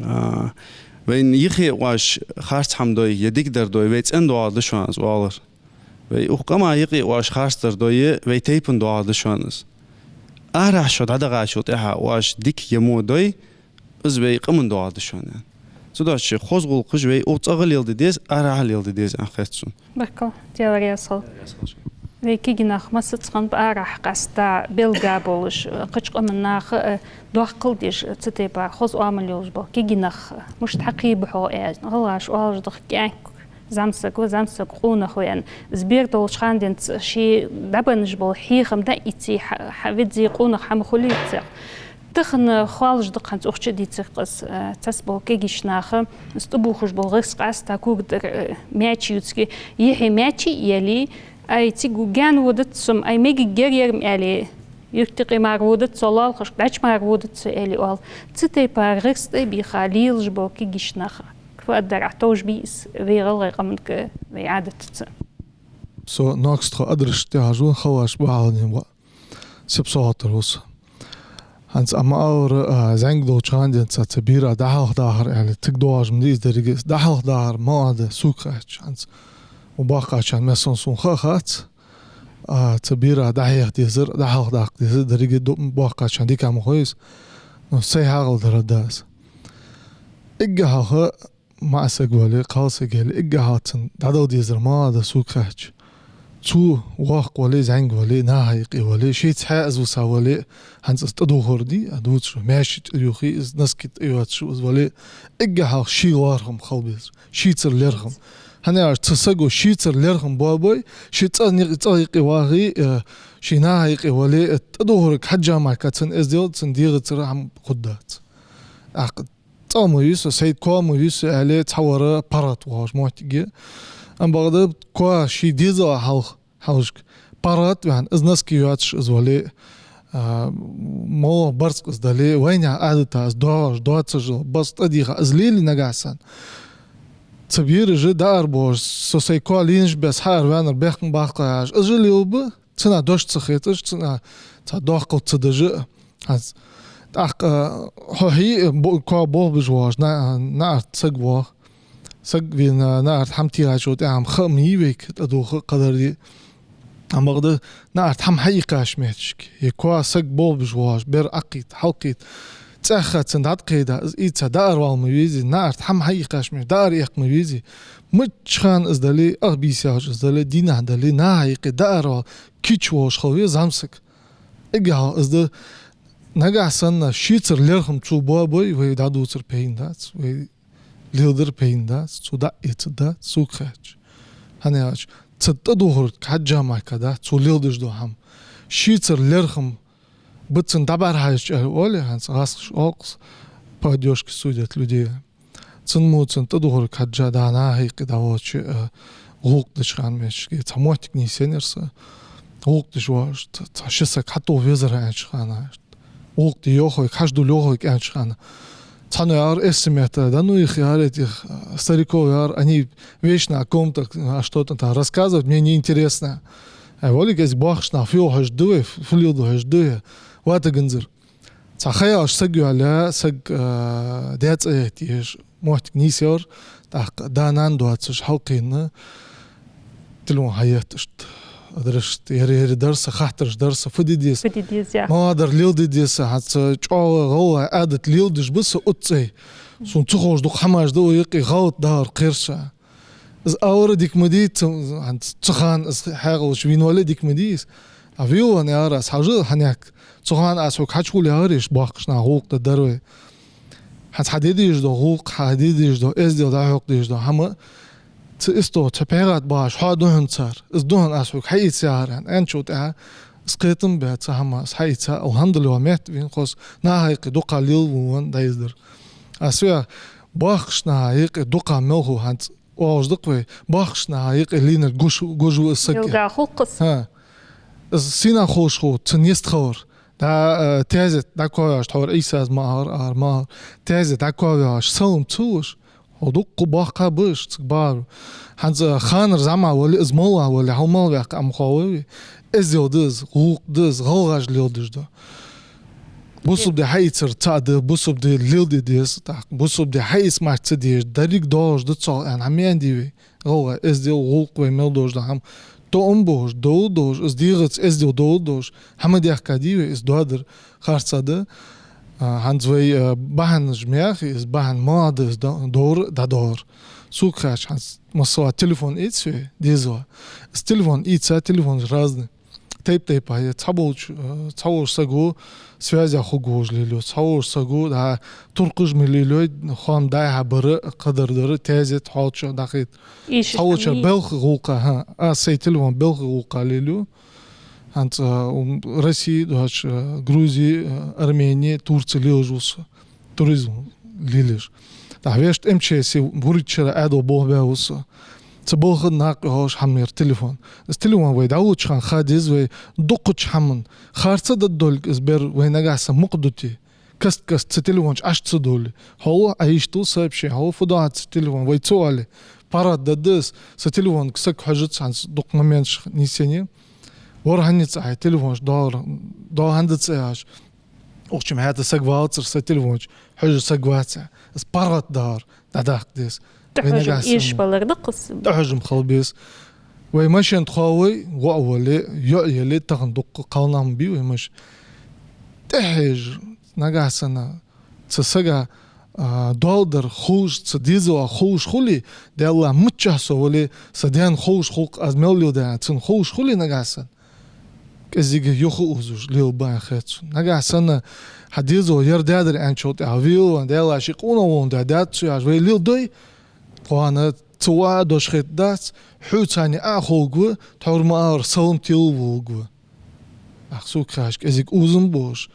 а, вайна юхе оаш харц хӀама дой е дикадар дой, вай цӀен доагӀаргда шоана из, оалар. Вай укх къама юкъе оаш харцдар дой е вай тайпан доагӀаргда шоана из. Арахьа шо дӀадахачул тӀехьагӀа оаш дика е во дой, из вай къаман доагӀаргда шоана, аьнна. Цудухьа хоза гӀулакхаш вай укх цӀагӀа леладе деза, арахьа леладе деза, аьнна хет сона. Баркал, Даьла раьза хилва. Вай кегий нах массаза хиннаб арахьа къаьстта белгала болаш, кхыча къаман наха, э, доккхал деш, цу тайпара хоза оамал йолаш бола кегий нах, мишта хьакхийба хьо, аьнна. ГӀалгӀаша оалаш да-кх: кӀаьнк зӀамсаг ва, зӀамсаг къонах ва, аьнна. Из бер долча хана денз ший дӀабенна бола хьехам дӀаийце, хьа-, хьа-, веза къонах хӀама хулий цох. Тахан хоалуш да-кх хӀанз укх чу дийцар къас, э, цхьабола кегийча наха, из тӀабохаш бола гӀирс къаьстта когадар, э, маьчи ювцаргья, юххе маьчи а яле, ай, цига гаьна водац со-м, ай, мегаргья ер-м, аьле, юрта юкъе мара водац со, лоалахошка дӀачу мара водац со, аьле, оал. Цу тайпара гӀирс тӀа а бийха лелаш бола кегийча нах фу аргдар, Ӏа товш бий из вай гӀалгӀай къаманга, вай Ӏадатаца? Со Ногстхо Адрашта тӀехьажа ва, Халваш БахьалдӀа ва. Сеп-салоат ва со. ХӀанз Ӏа ма аллара, а, зӀамига долча хана денз цу бера дӀахьалхадахар, аьле, цига доагӀаш ма дий из деррига. ДӀахьалхадахар малагӀа да сога хаьттача. ХӀанз укх боккхачарна, массанена сона ха а хац, а, цу бера дӀахьеха дезар, дӀахьалхадаккха дезар деррига ду-, боккхачарна дика ма хой из. Но сай хьаькъал дар да из. Эггара хьалха маӀа саг вале, кхалсаг яле, эггара хьалха цунна дӀадала дезар малагӀа да сога хаьттача. Цо воккха вале, зӀамига вале, наха юкъе вале, шийца хьаьза виса вале, хӀанз из тӀадувхар дий, а, дувцаш, маьчи тӀаювхе, из носки тӀайоацаш из вале, эггара хьалха ший лоархӀам хила безар, шийцара лерхӀам. ХӀана аьлча цу саго шийцара лерхӀам боабой, ше цӀа-, цӀагӀа юкъе вахе, э, ше наха юкъе вале, э, тӀадувхарга хьежжа мара цун эздел, цун дегӀацара хӀама хургдац. ТӀаккха цӀа ма вий со, сай коа ма вий со, аьле, цхьавар паргӀата воагӀаш моттиг я. Амма бакъда коа ший дезала хьалха, хьалхашка паргӀата ваьнна, из носки йоацаш из вале, а, моллагӀа барзкъа из дале, вайнаьха Ӏадата из доагӀаш, доацаш, барзкъа тӀадийха из лелае нагахьа санна. Цу бераша даар боагӀаш, со сай коа лийнаш бесса хьаараваьннар бехк ма баккха яхаш, из же лелабу, цунах дош ца хеташ, цунах цхьа доккхал ца деш а. ХӀанз тӀаккха, а, хьо хьий, бо-, коа болх беш воагӀаш, на-, наӀарга саг воагӀа. Саг вена наӀарга хӀама техачул тӀехьагӀа ха ма йий вайга, тӀадувха кхадар дий. Амма бакъда наӀарга хӀама хьаийкхача моттигашка, е коа саг болх беш воагӀаш, бер Ӏокхийтта, хьалкхийтта, цӀаьхха цунна дӀатӀакхайда, из ийца даар вала ма везий, наӀарга хӀама хьаийкхача моттиге даар эккха ма везий. Мичча хана из дале, ах бийса яхаш из дале, дийнахьа дале, наха юкъе даар вала кийча волаш хила веза зӀамсаг. Эггара хьалха из да, нагахьа санна шийцара лерхӀам цо боабой, вай дӀадувцар пайда дац, вай леладар пайда дац, цо дӀа а эцаргдац, сога хаьттача. ХӀана аьлча цу тӀадувхарга хьежжа мара дац цо леладеш дола хӀама. Шийцара лерхӀам ба цунна дӀабӀарахьежача, аьле, оале, хӀанз гӀазкхаша оал-кх из: по одёжке судят людей. Цун мо цунна тӀадувхарга хьежжа, дӀа наха юкъе дӀавоалача, э, гӀулакх деча хана моттигашка, цхьа моттиг нийсъеннаяр са. ГӀулакх деш воагӀаш, ц-, цхьа ши саг хьатӀавола везар аьннача хана, гӀулакх де йоах вайга, хьажа дулл йоах вайга аьннача хана. Цхьанне яхар, эсса метта да, ну их, яхар, этих, э, стариков, яхар, они вечно о ком-то, а, что-то там рассказывают, мне неинтересно. Ай, валлахӀи, из боккхийча наха фу йоах хьожаргда вай, фу леладу хьожаргда вай, ватагӀанзар. Цхьа ха яьлча саг йоалаяь, саг, а, даь цӀа етта езаш моттиг нийсъеннаяр, тӀаккха да-нана доацаш хьалкхийна телефон хьаетташ. Адрашта ер-ер дар са, хаттараш дар са, фу де деза. Фу де деза, я. МалагӀдар леладе деза са, хӀанз чӀоагӀа гӀалгӀай Ӏадат леладеш ба са оццай. Сона ца ховш дукха хӀамаш да укх юкъе, гӀалат дахар кхер са. Из алар дика ма дий, цу, хӀанз цу хана из хьаькъалаш вийна вале дика ма дий из. А вийлан яхар аз, хьажал хьанехк. Цу хана аз хьога хьачувулле яхар, ишта боккхийча наха гӀулакх дергдар вай. ХӀанз хьа де дезаш дола гӀулакх, хьа де дезаш дола эздел, дӀахьокха дезаш дола хӀама, цу исто, цу пхьегӀат багӀаш хьо духьал цар. Из духьал аз хьога хьаийца яхар, аьнна, аьнначул тӀехьагӀа, из кхетам баь цу хӀаман, из хьаийца, алхьамдулиллахӀ, метта вийна хоза, наха юкъе дукха лелавенна дӀаэздар. Аз веа боккхийча наха юкъе дукха мел хул хӀанз Оалаш да-кх вай, боккхагӀча наха юкъе лийнар гуш, гуш ва из саг. Йилга хул-кх из. ХӀа. Из сенах ховш хул, цун йист хилар. ДӀа, э, тезет дӀакхоавеш, тхьовра Ӏийсас ма алар, ара ма алар. Тезет дӀакхоавеш, салам ца луш, хьо дукха боккха ба уж, цига бахар. ХӀанз, э, ханара зӀамагӀа вале, из моллагӀа вале, хьо моллагӀа ваьккха Ӏомахой вай. Эздел да из, гӀулакх да из, гӀалгӀаша леладеш да. Бусалба ди хьаийцар цаӀ да, бусалба ди леладе деза, тӀаккха бусалба ди хьаийца мара ца дезаш, деррига доагӀаш да цох, аьнна, хӀама ма аьннадий вай. ГӀалгӀай эздел, гӀулакх, вай мел долаш да хӀама. Тоам болаш, дола долаш, из дегӀаца эздел дола долаш, хӀама даьхкадий вай, из доадар харцахьа да. А, хӀанз вай, а, бахьанаш мех, из бахьан малагӀа да, из до-, довр, дӀадовр. Сога хаьттача, хӀанз, масала, телефон ийца вай, дезала. Из телефон ийца, телефонаш разный. Тайп-тайпара я. Цхьаболча, э, цхьаволча саго связь хургволаш лелаю, цхьаволча саго, да, туркхаша ма лелайой, хоам дӀа-хьа бар, кхыдар дар, тезет хьоалчагӀа дӀахайт. Цхьаволчар белха гӀулакха, хӀа, аз сай телефон белха гӀулакха лелаю. ХӀанз, э, ум, Россе, доацаш, э, Грузе, э, Армене, Турце лелаш ва со. Туризм лелаеш. ТӀаккха вешта МЧС-е вургчара Ӏаьдал болх баь ва со. Цу балха наькъа йолаш хӀама яр телефон. Из телефон вай дӀалуча хана ха деза вай дукхача хӀаман. Харц да долга из бер вай нагахьа санна мукъа дути. Каст-каста цу телефон чу Ӏаш ца довли. Хьо Ӏайиштал сообщени, хьо фу доагӀа цу телефон, вай ца оале. ПаргӀата да из, цу телефонга саг хьожац, хӀанз дукха моменташ нийсъеннай. ВорхӀанне цӀи хьай телефонаш доагӀар, доагӀа хӀана да цӀи яхаш. Укх чу ма хӀаьта саг валацар, са телефон чу хьожаш саг вац. Из паргӀата доагӀар дӀадаккха деза. Вай нагахьа санна тӀахьожам эшаш балар да-кх из. ТӀахьожам хила беза. Вай машен тӀа ховш вай, воӀ вале, йоӀ яле, тахан дукха кхалнах ма бий вай машен. ТӀахьежа, нагахьа санна цу сага, а, доал дар ховш, цу дезала ховш хуле, Даьла, миччахьа со вале, са даьна ховш хул-кх, аз мел леладу аьнна, цунна ховш хуле нагахьа санна. КӀезига юха узаш лелабе аьнна хет сона. Нагахьа санна хьа дезал яр даьдар аьнначул тӀехьагӀа велавенна, Даьла, ший къонах воландаь дац цо яхаш, вай леладой, тхона цу ваӀа дош хетадац, хьоца цхьана а ховргва, тхьовра ма аллара, салам телла воларгва. Ах, сога хаьттача, кӀезига узам болаш,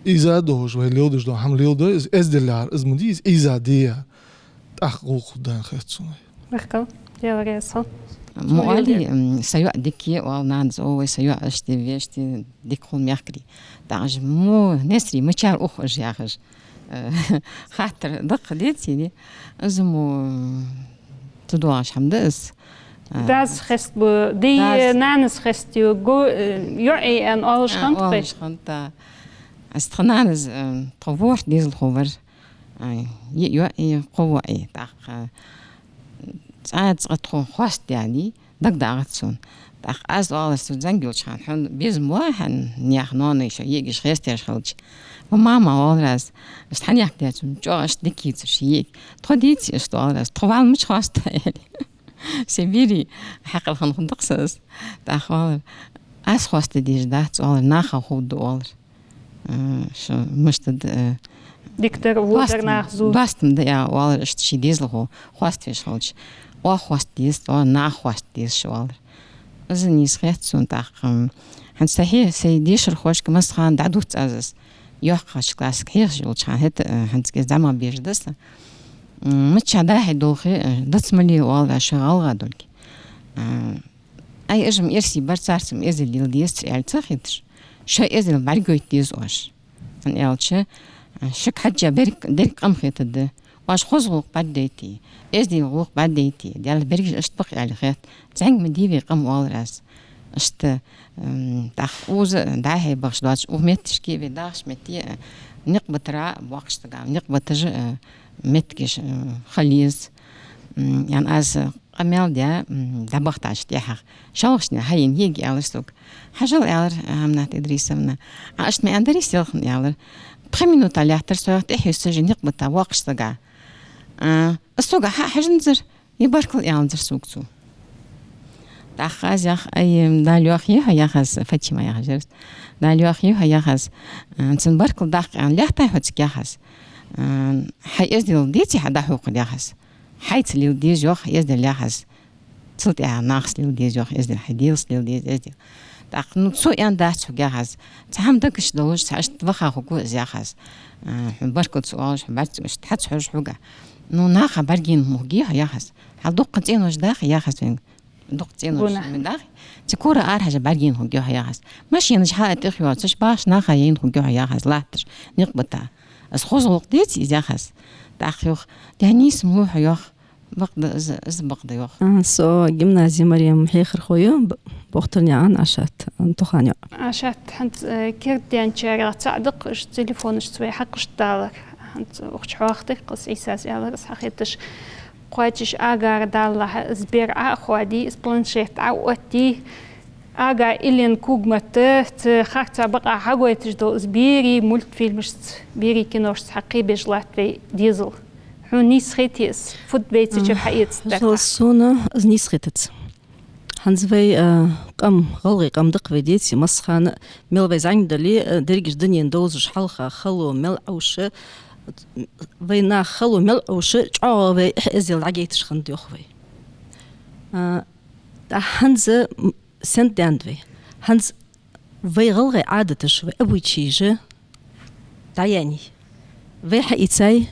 ийза долаш, вай леладеш дола хӀама леладой, из эздел яхар из ма дий, из ийза да яхар. ТӀаккха гӀулакх хургда аьнна хет сона. Баркал, Даьла раьза хилва. Мо али, м, са йоӀ дика я, оал нанас, о, вай са йоӀ иштта, вешта, дика хул мехкарий. ТӀаккха уж мо, Несри, мичара ух уж яхаш. Э, хаттар даккха деций? Из мо, м, ца доагӀаш хӀама да из. Э, дас хест бу, даьй, дас, нанас хест ю, го, э, йоӀ я аьнна оалаш хиннад-кх. Оалаш хиннад, да. Аз тха нанас, э, тха ворхӀ дезалхо вар. Ай, йиъ йоӀ я, кхо воӀ я, тӀаккха цкъа-цкъа тхо хоастадаьннай, дагадоагӀац сона. ТӀаккха аз оалар цо зӀамига йолча хана, хьона безам бий хьа наьха ноаной, шо йиӀигаш хесташ хилча. Ва мама, оалар аз, иштта хьанехк дац, чӀоагӀа иштта дика хийцар ший йиӀиг. Тхо деций иштта, оалар аз, тхо вала мича хоастаду, аьле. Сибире хьакъал хинна хургда-кх са из. ТӀаккха оалар, аз хоастадеш дац, оалар, наха ховргда, оалар. Э, шо мишта да, э, дикадар, водар, доастам, нах зувш. Доастам да, я, оалар, иштта ший дезалхо хоаставеш хилча. Оаха хоаста дезац, оаха, наха хоаста деза шо, оалар. Из нийса хет сона тӀаккха. М, хӀанз сай хье-, сай дешархошка массахана дӀадувц аз из. Йоккхача классага хьехаш йолча хана, хӀаьта, э, хӀанз кӀезига зӀамагӀа беш да са. М, мичча дӀа-хьа долхе, э, дац ма ле, оалар, шо гӀалгӀа долга. Э, Ай, уж-м эрсий бар, царца-м эздел леладе дезац, аьле ца хеташ, шоай эздел бӀаргагойта деза оаш. ХӀана аьлча, шуга хьежжа берриг, деррига къам хетаргда. Оаш хоза гӀулакх бӀаргадайта, эздий гӀулакх бӀаргадайта, Даьла берригаш иштта ба-кх аьле хет. ЗӀамига ма дий вай къам, оалар аз. Иштта, м, тӀаккха укхаза дӀа-хьа бахаш доацаш, укх метташка, вай дахача метте, никъ битара, боккхача сага никъ биташ, э, моттигаш, э, хила еза. М, яӀни аз къамаьл даь, м, дӀабахийтача тӀехьагӀа, шоллагӀча наха хьаена хьега аьлар сога: «Хьажал, — аьлар, — Аминат Идрисовна, Ӏа иштта ма аьннадарий селхан, — аьлар. — Пхи минута лаьттар со тӀехьа йисте, никъ бита воккхача сага. А, из сога хьа а хьежанзар, е баркал аьнназар сога цо». ТӀаккха аз яхар: «Ай, Дала йоахийя хьо, — яхар аз, Фатима яхаш яр из, — Дала йоахийя хьо, — яхар аз, — а, цунна баркал даккха аьнна лаьттай хьо цига, — яхар аз. — А, хьай эздел деций хьа дӀахьокхар, — яхар аз. — Хьайца леладе деза йоах эздел, — яхар аз. — Цул тӀехьагӀа нахаца леладе деза йоах эздел, хьай Даьлаца леладе деза эздел». ТӀаккха, ну, цо аьннадац хьога, яхаш. Цхьа хӀама дагаш долаш, цхьа иштта ваха хургва из, яхаш. А, хьона баркал ца оалаш, хьо бӀарга ца оалаш, тхьацца хьожаш хьога. Ну, наха бӀаргайна хургья хьо, яхаш. Хьал дукха цӀенош даха, яхаш вайна. Дукха цӀенош даха. Цу кора арахьежа бӀаргайна хургья хьо, яхаш. Машинаш хьа а тӀехйоацаш, бахаш наха яйна хургья хьо, яхаш, латташ. Никъ бита. Аз хоза гӀулакх деций из, яхаш. ТӀаккха йоах, дӀа нийса ма лу хьо, йоах. Бакъда, из, из бакъда, йоах. А, со гимназе Марем хьехархо ю, Б-, Бохтарнаькъан Ӏашат, а, тохана йоӀ. Ӏашат, хӀанз, э, кердадаьнначарех цаӀ да-кх уж телефонашца вай хьакхашта далар. ХӀанз укх чу хьоахадир-кх из, Ӏийсас аьлар из хьахеташ. Кхоачаш агара даллалехьа, из бер Ӏо а хоадий, из планшет Ӏо а оттадий, ага иллен когаметта, цу харца бакъахьа хьагойташ дола из берий мультфильмашца, берий киношца хьакхебеш латт вай дезал. Хьона нийса хетий из? Фуд вай цу чура хьаэца тӀаккха? Сона из нийса хетац. ХӀанз вай, а, къам, гӀалгӀай къам да-кх вай, деций, массахана, мел вай зӀамига дале, а, дерригача дунен довзаш хьалха хало мел Ӏовша, вай наха хало мел Ӏовша, чӀоагӀа вай эхь-эздел дӀагойташ хиннад, йоах вай. А, тӀаккха хӀанз, м, сенна даьннад вай? ХӀанз вай гӀалгӀай Ӏадаташ, вай обычайш дӀаяьннай. Вай хьаийцай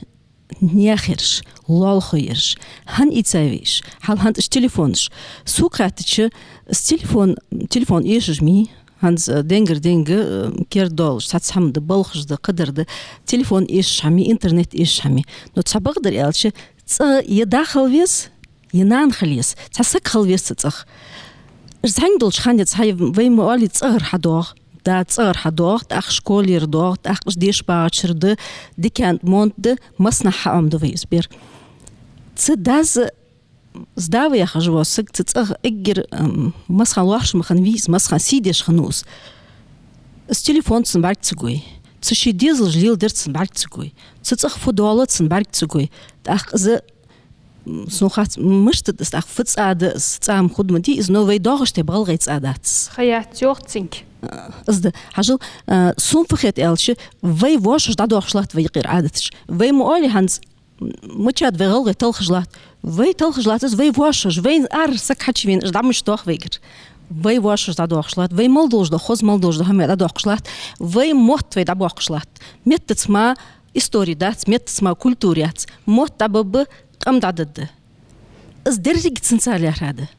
наьха ераш, лоалахой ераш. ХӀана ийцай вай уж? Хьал хӀанз уж телефонаш. Сога хаьттача, из телефон, телефон эшаш ма йий, хӀанз, э, денгара денга, э, керда долаш, цхьацца хӀама да, балхаш да, кхыдар да, телефон эшаш хӀама йий, интернет эшаш хӀама йий. Но цхьабакъдар аьлча, цӀагӀа е дӀахала веза, е нана хила еза, цхьа саг хила веза цу цӀагӀа. Уж зӀамига долча хана денз хьай вай ма оалий, цӀагӀара хьадоагӀа, да, цӀагӀара хьадоагӀа, тӀаккха школера доагӀа, тӀаккха уж деша багӀачара да, дикан монт да, массанахьа хьаӀомаду вай из бер. Цу дас, из да ва яхаш вола саг, цу цӀагӀа эггара, ам, массахана лоархӀаш ма хиннавий из, массахана сий деш хиннав из. Из телефон цунна бӀарга ца гой. Цу ший дезалаш леладер цунна бӀарга ца гой. Цу цӀагӀа фу доал цунна бӀарга ца гой. ТӀаккха из М, сона хац, мишта да из, тӀаккха фу цӀа да из, цӀа-м хургда ма дий из, но вай доагӀаш тайпа гӀалгӀай цӀа дац из. Ха яц йоах цунга. А, из да. Хьажал, а, сона фу хет аьлча, вай воашош дӀадоахаш латт вай юкъера Ӏадаташ. Вай ма оалий хӀанз, м, мичад вай гӀалгӀай талхаш латт. Вай талхаш латт из, вай воашош, вайна ара саг хьачувена, уж дӀа мишта доах вайгара. Вай воашош дӀадоахаш латт, вай мел долаш да, хоза мел долаш да хӀама дӀадоахаш латт, вай мотт вай дӀабоаккхаш латт. Меттаца ма истори дац, меттаца ма культура яц. Мотт дӀабаргба, къам дӀадаргда. Из деррига цунца лаьрхӀа да.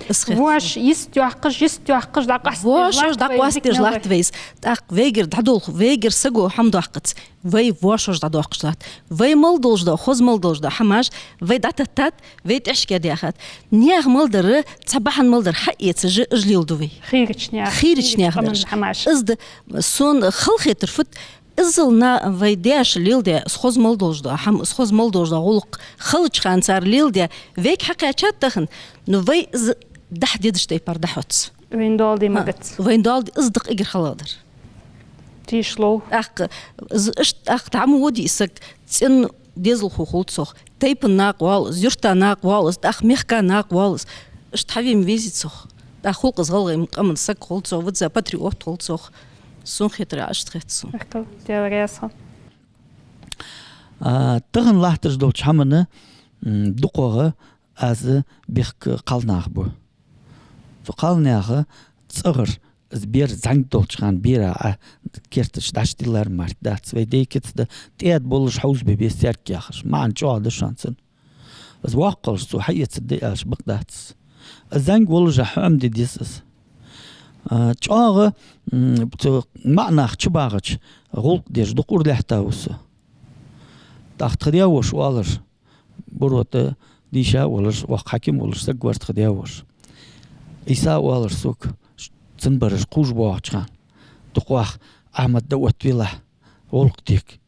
Из хет. Воаш йистйоахаш, йистйоахаш, дӀакъоастадеш латт вай, дӀакъоастадеш латт вай из. ТӀаккха вайгара дӀадолх, вайгара саго хӀама доаккхац. Вай воашош дӀадоаккхаш латт. Вай мел долаш да, хоза мел долаш да хӀамаш вай дӀататтад, вай тӀехьашка даьхад. Наьха мел дар, цхьа бахьан мел дар хьаэцаш, уж леладу вай. Хийрача наьха, хийрача наьха дар. Из да, сона хала хетар фуд, иззал на вай даьша леладаь, из хоза мел долаш да хӀама, из хоза мел долаш да гӀулакх, халача хана цар леладаь, вайга хьакхаьчад тахан, но вай из дахьа дедаш тайпара дӀахьоц. Вайна доал де ма гац. Вайна доал де, из да-кх эггара хала дар. Тийша лов. ТӀаккха, из иштта тӀаккха дӀа ма вода из саг, цӀен дезалхо хул цох, тайпан накъа воал из, юрта накъа воал из, тӀаккха мехка накъа воал из. Иштта хьаве ма везий цох. ТӀаккха хул-кх из гӀалгӀай къаман саг хул цох, визза патриот хул цох. Сона хетар, иштта хет сона. Баркал, Даьла раьза хилва. А, тахан латташ долча хӀаман, м, дукхагӀа аз бехк кхалнаха бу. Цу кхалнаьха цӀагӀара из бер зӀамига долча хана бера Ӏа керта чу дӀачудиллар мара дац. Вай даьй кица да, тӀаьда болаш хьовзабе беза церг яхаш. МаӀан чӀоагӀа да шоана цун. Из воккхалца цо хьаэцаргда аьлча бакъ дац из. Из зӀамига волаш хьаӀомаде деза из. А, чӀоагӀа, м, цу маӀа нах чубагӀача гӀулакх деш дукха ура лаьтта ва со. ТӀаккха тха даь-воша оалар, Буро тӀа дийша а волаш, воккха хьаким волаш саг вар тха даь-воша. Ӏийса оалар сога, ш-, цун бараш кхувш боагӀача хана, дукхагӀа Ахьмад дӀаоттавелахь, гӀулакх дега.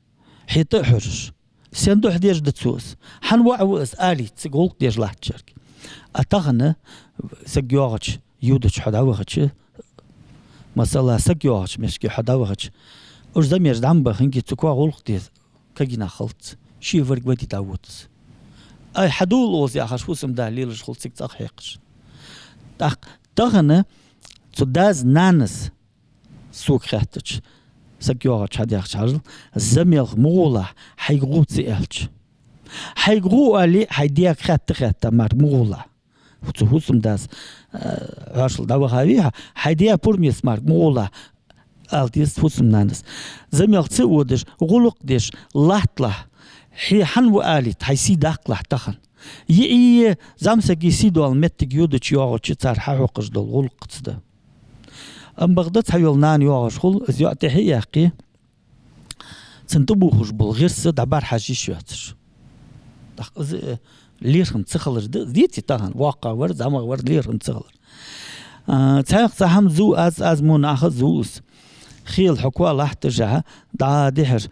Хье тӀа а хьожаш. Сен духьа деш да цо из? Хьан воӀ ва из, алийта цига гӀулакх деш латтачарга. А тахан саг йоагӀача, юдача хьо дӀавахача, масала, саг йоагӀача мехка хьо дӀавахача, уж замеш дӀа ма бахинге, цу коа гӀулакх де кагий нах хилац. Ше варг вади дӀавода из. Ай, хьадувла укхаза яхаш, фусам-да лелаш хул цига цӀагӀа хьекхаш. ТӀаккха тахан цу дас-нанас сога хаьттача, саг йоагӀача хьадаьхача хьажал, замелха ма гӀолахь, хьайга гӀо ца аьлча. Хьайга гӀо оале, хьай даьга хаьтта-хаьтта мара ма гӀолахь. Цу фусам-дас, э, хьоашал дӀаваха вий хьо, хьай даь пурам еш мара мугӀулахь, ала деза фусам-нанас. Замелха ца водаш, гӀулакх деш латталахь, хье хьан ва алийта, хьай сий даккхалахь тахан. Йиъ е зӀамсага сий дола моттиг йодача, йоагӀача цар хьахьокхаш дола гӀулакх цу да. Амма бакъда цхьайола нана йоагӀаш хул, из йоӀ тӀехьа а яьккхе, цунна тӀабувхаш бола гӀирс дӀабӀарахьажа йиш йоацаш. ТӀаккха из, э, лерхӀам ца хилар да, деций тахан, воккхагӀа вар, зӀамагӀа вар, лерхӀам ца хилар. А, цхьаькха цхьа хӀама зув аз, аз мо наха а зув из. Хела хьо коа латташ а, дӀа дехьара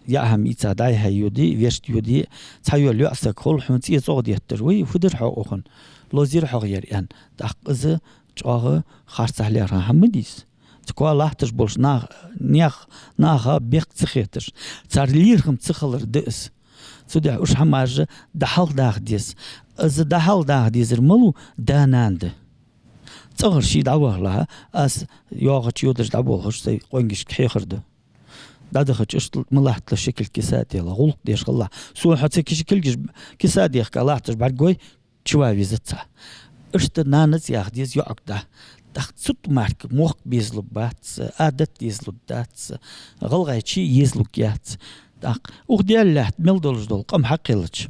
яа хӀама ийца дӀай-хьай йоде, вешта йоде, цхьайола йоӀ саг хул хьона цӀе цӀогӀа деттар. Вай, фу дир хьо укхун? Лозийр хьох ер, аьнна. ТӀаккха из чӀоагӀа харцахьа лерхӀам хӀама ма дий из. Цу коа латташ болча нах-, нех-, наха бехк ца хеташ, цар лерхӀам ца хилар да из. Цудухьа уж хӀамаш дӀахьалхадаха деза. Из дӀахьалхадаха дезар малув? Да-нана да. ЦӀагӀара ше дӀавахалахь, аз йоагӀача йодаш дӀаболхаш сай къонгашка хьехар ду. ДӀадахача иштта ма латталаш ши кулг киса тӀа лелаш, гӀулакх деш хилалахь. Сона хьо ца киша кулгаш киса дехка латташ бӀаргагой, чува везац хьа. Иштта нанас яха деза йоӀага дӀа. ТӀаккха цу тӀа мара мохк безалургба бац, Ӏадат дезалургдац, гӀалгӀайче езалургьяц. ТӀаккха укх даьла лаьтта мел долаш дола къам хьакхеллача,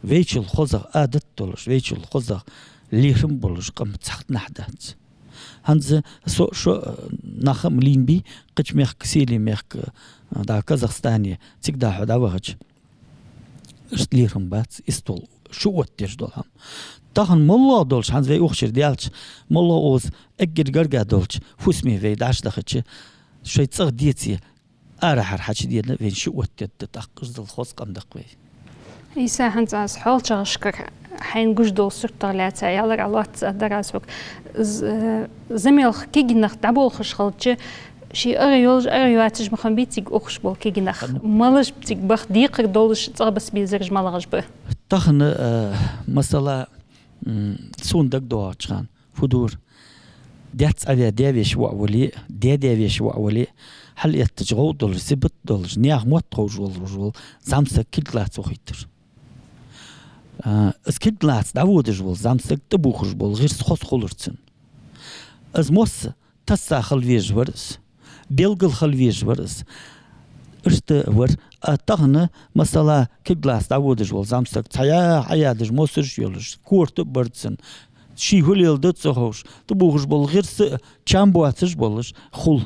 вайчул хозагӀа Ӏадат долаш, вайчул хозагӀа лерхӀам болаш къам цхьаккха нах дац. ХӀанз со, шо, э, нах а ма лийнабий, кхыча мехка, Сели мехка, э, да, Казахстане, цига да хьо дӀавахача. Иштта лерхӀам бац, истол шу оттадеш дола хӀама. Тахан моллагӀа долча, хӀанз вай укх чура даьлча, моллагӀа укхаза эггара гаргга долча фусаме вай дӀачудахача, шоай цӀагӀа деце, арахьара хьачудена вайна шу оттадергда, тӀаккха иззал хоза къам да-кх вай. Ӏийса, хӀанз аз хьоалчагӀашкара хьайна гуш дола суртах лаьца ялар а лоацца дар аз хьога. З-, э, замелха кегий нах дӀаболхаш хилча, ший ара йолаш, ара йоацаш ма хиннабий цига ухаш бола кегий нах. Хиннаб. Малаш ба цига баха декхар долаш, цӀагӀа баса безараш малагӀаш ба? Тахан, э, масала, м, сона дагадоагӀача хана, фу дора, даьца Ӏаваь даь-веший воӀ вале а, даь-даь-веший воӀ вале а, хьалъэттача гӀовгӀа долаш, сибат долаш, наьха мотт ховш волаш вола зӀамсаг кулг лаца вахийтар. А, из кулг лаца дӀаводаш вола зӀамсаг тӀабувхаш бола гӀирс хоза хулар цун. Из мосса тасса хила везаш вар из. Белгала хила везаш вар из. Иштта вар. А тахан, масала, кулг лаца дӀаводаш вола зӀамсаг цхьа яхь Ӏаядаш, мосаш йолаш, корта а барзцан, ший хӀу леладу ца ховш, тӀабувхаш бола гӀирс а чам боацаш болаш хул.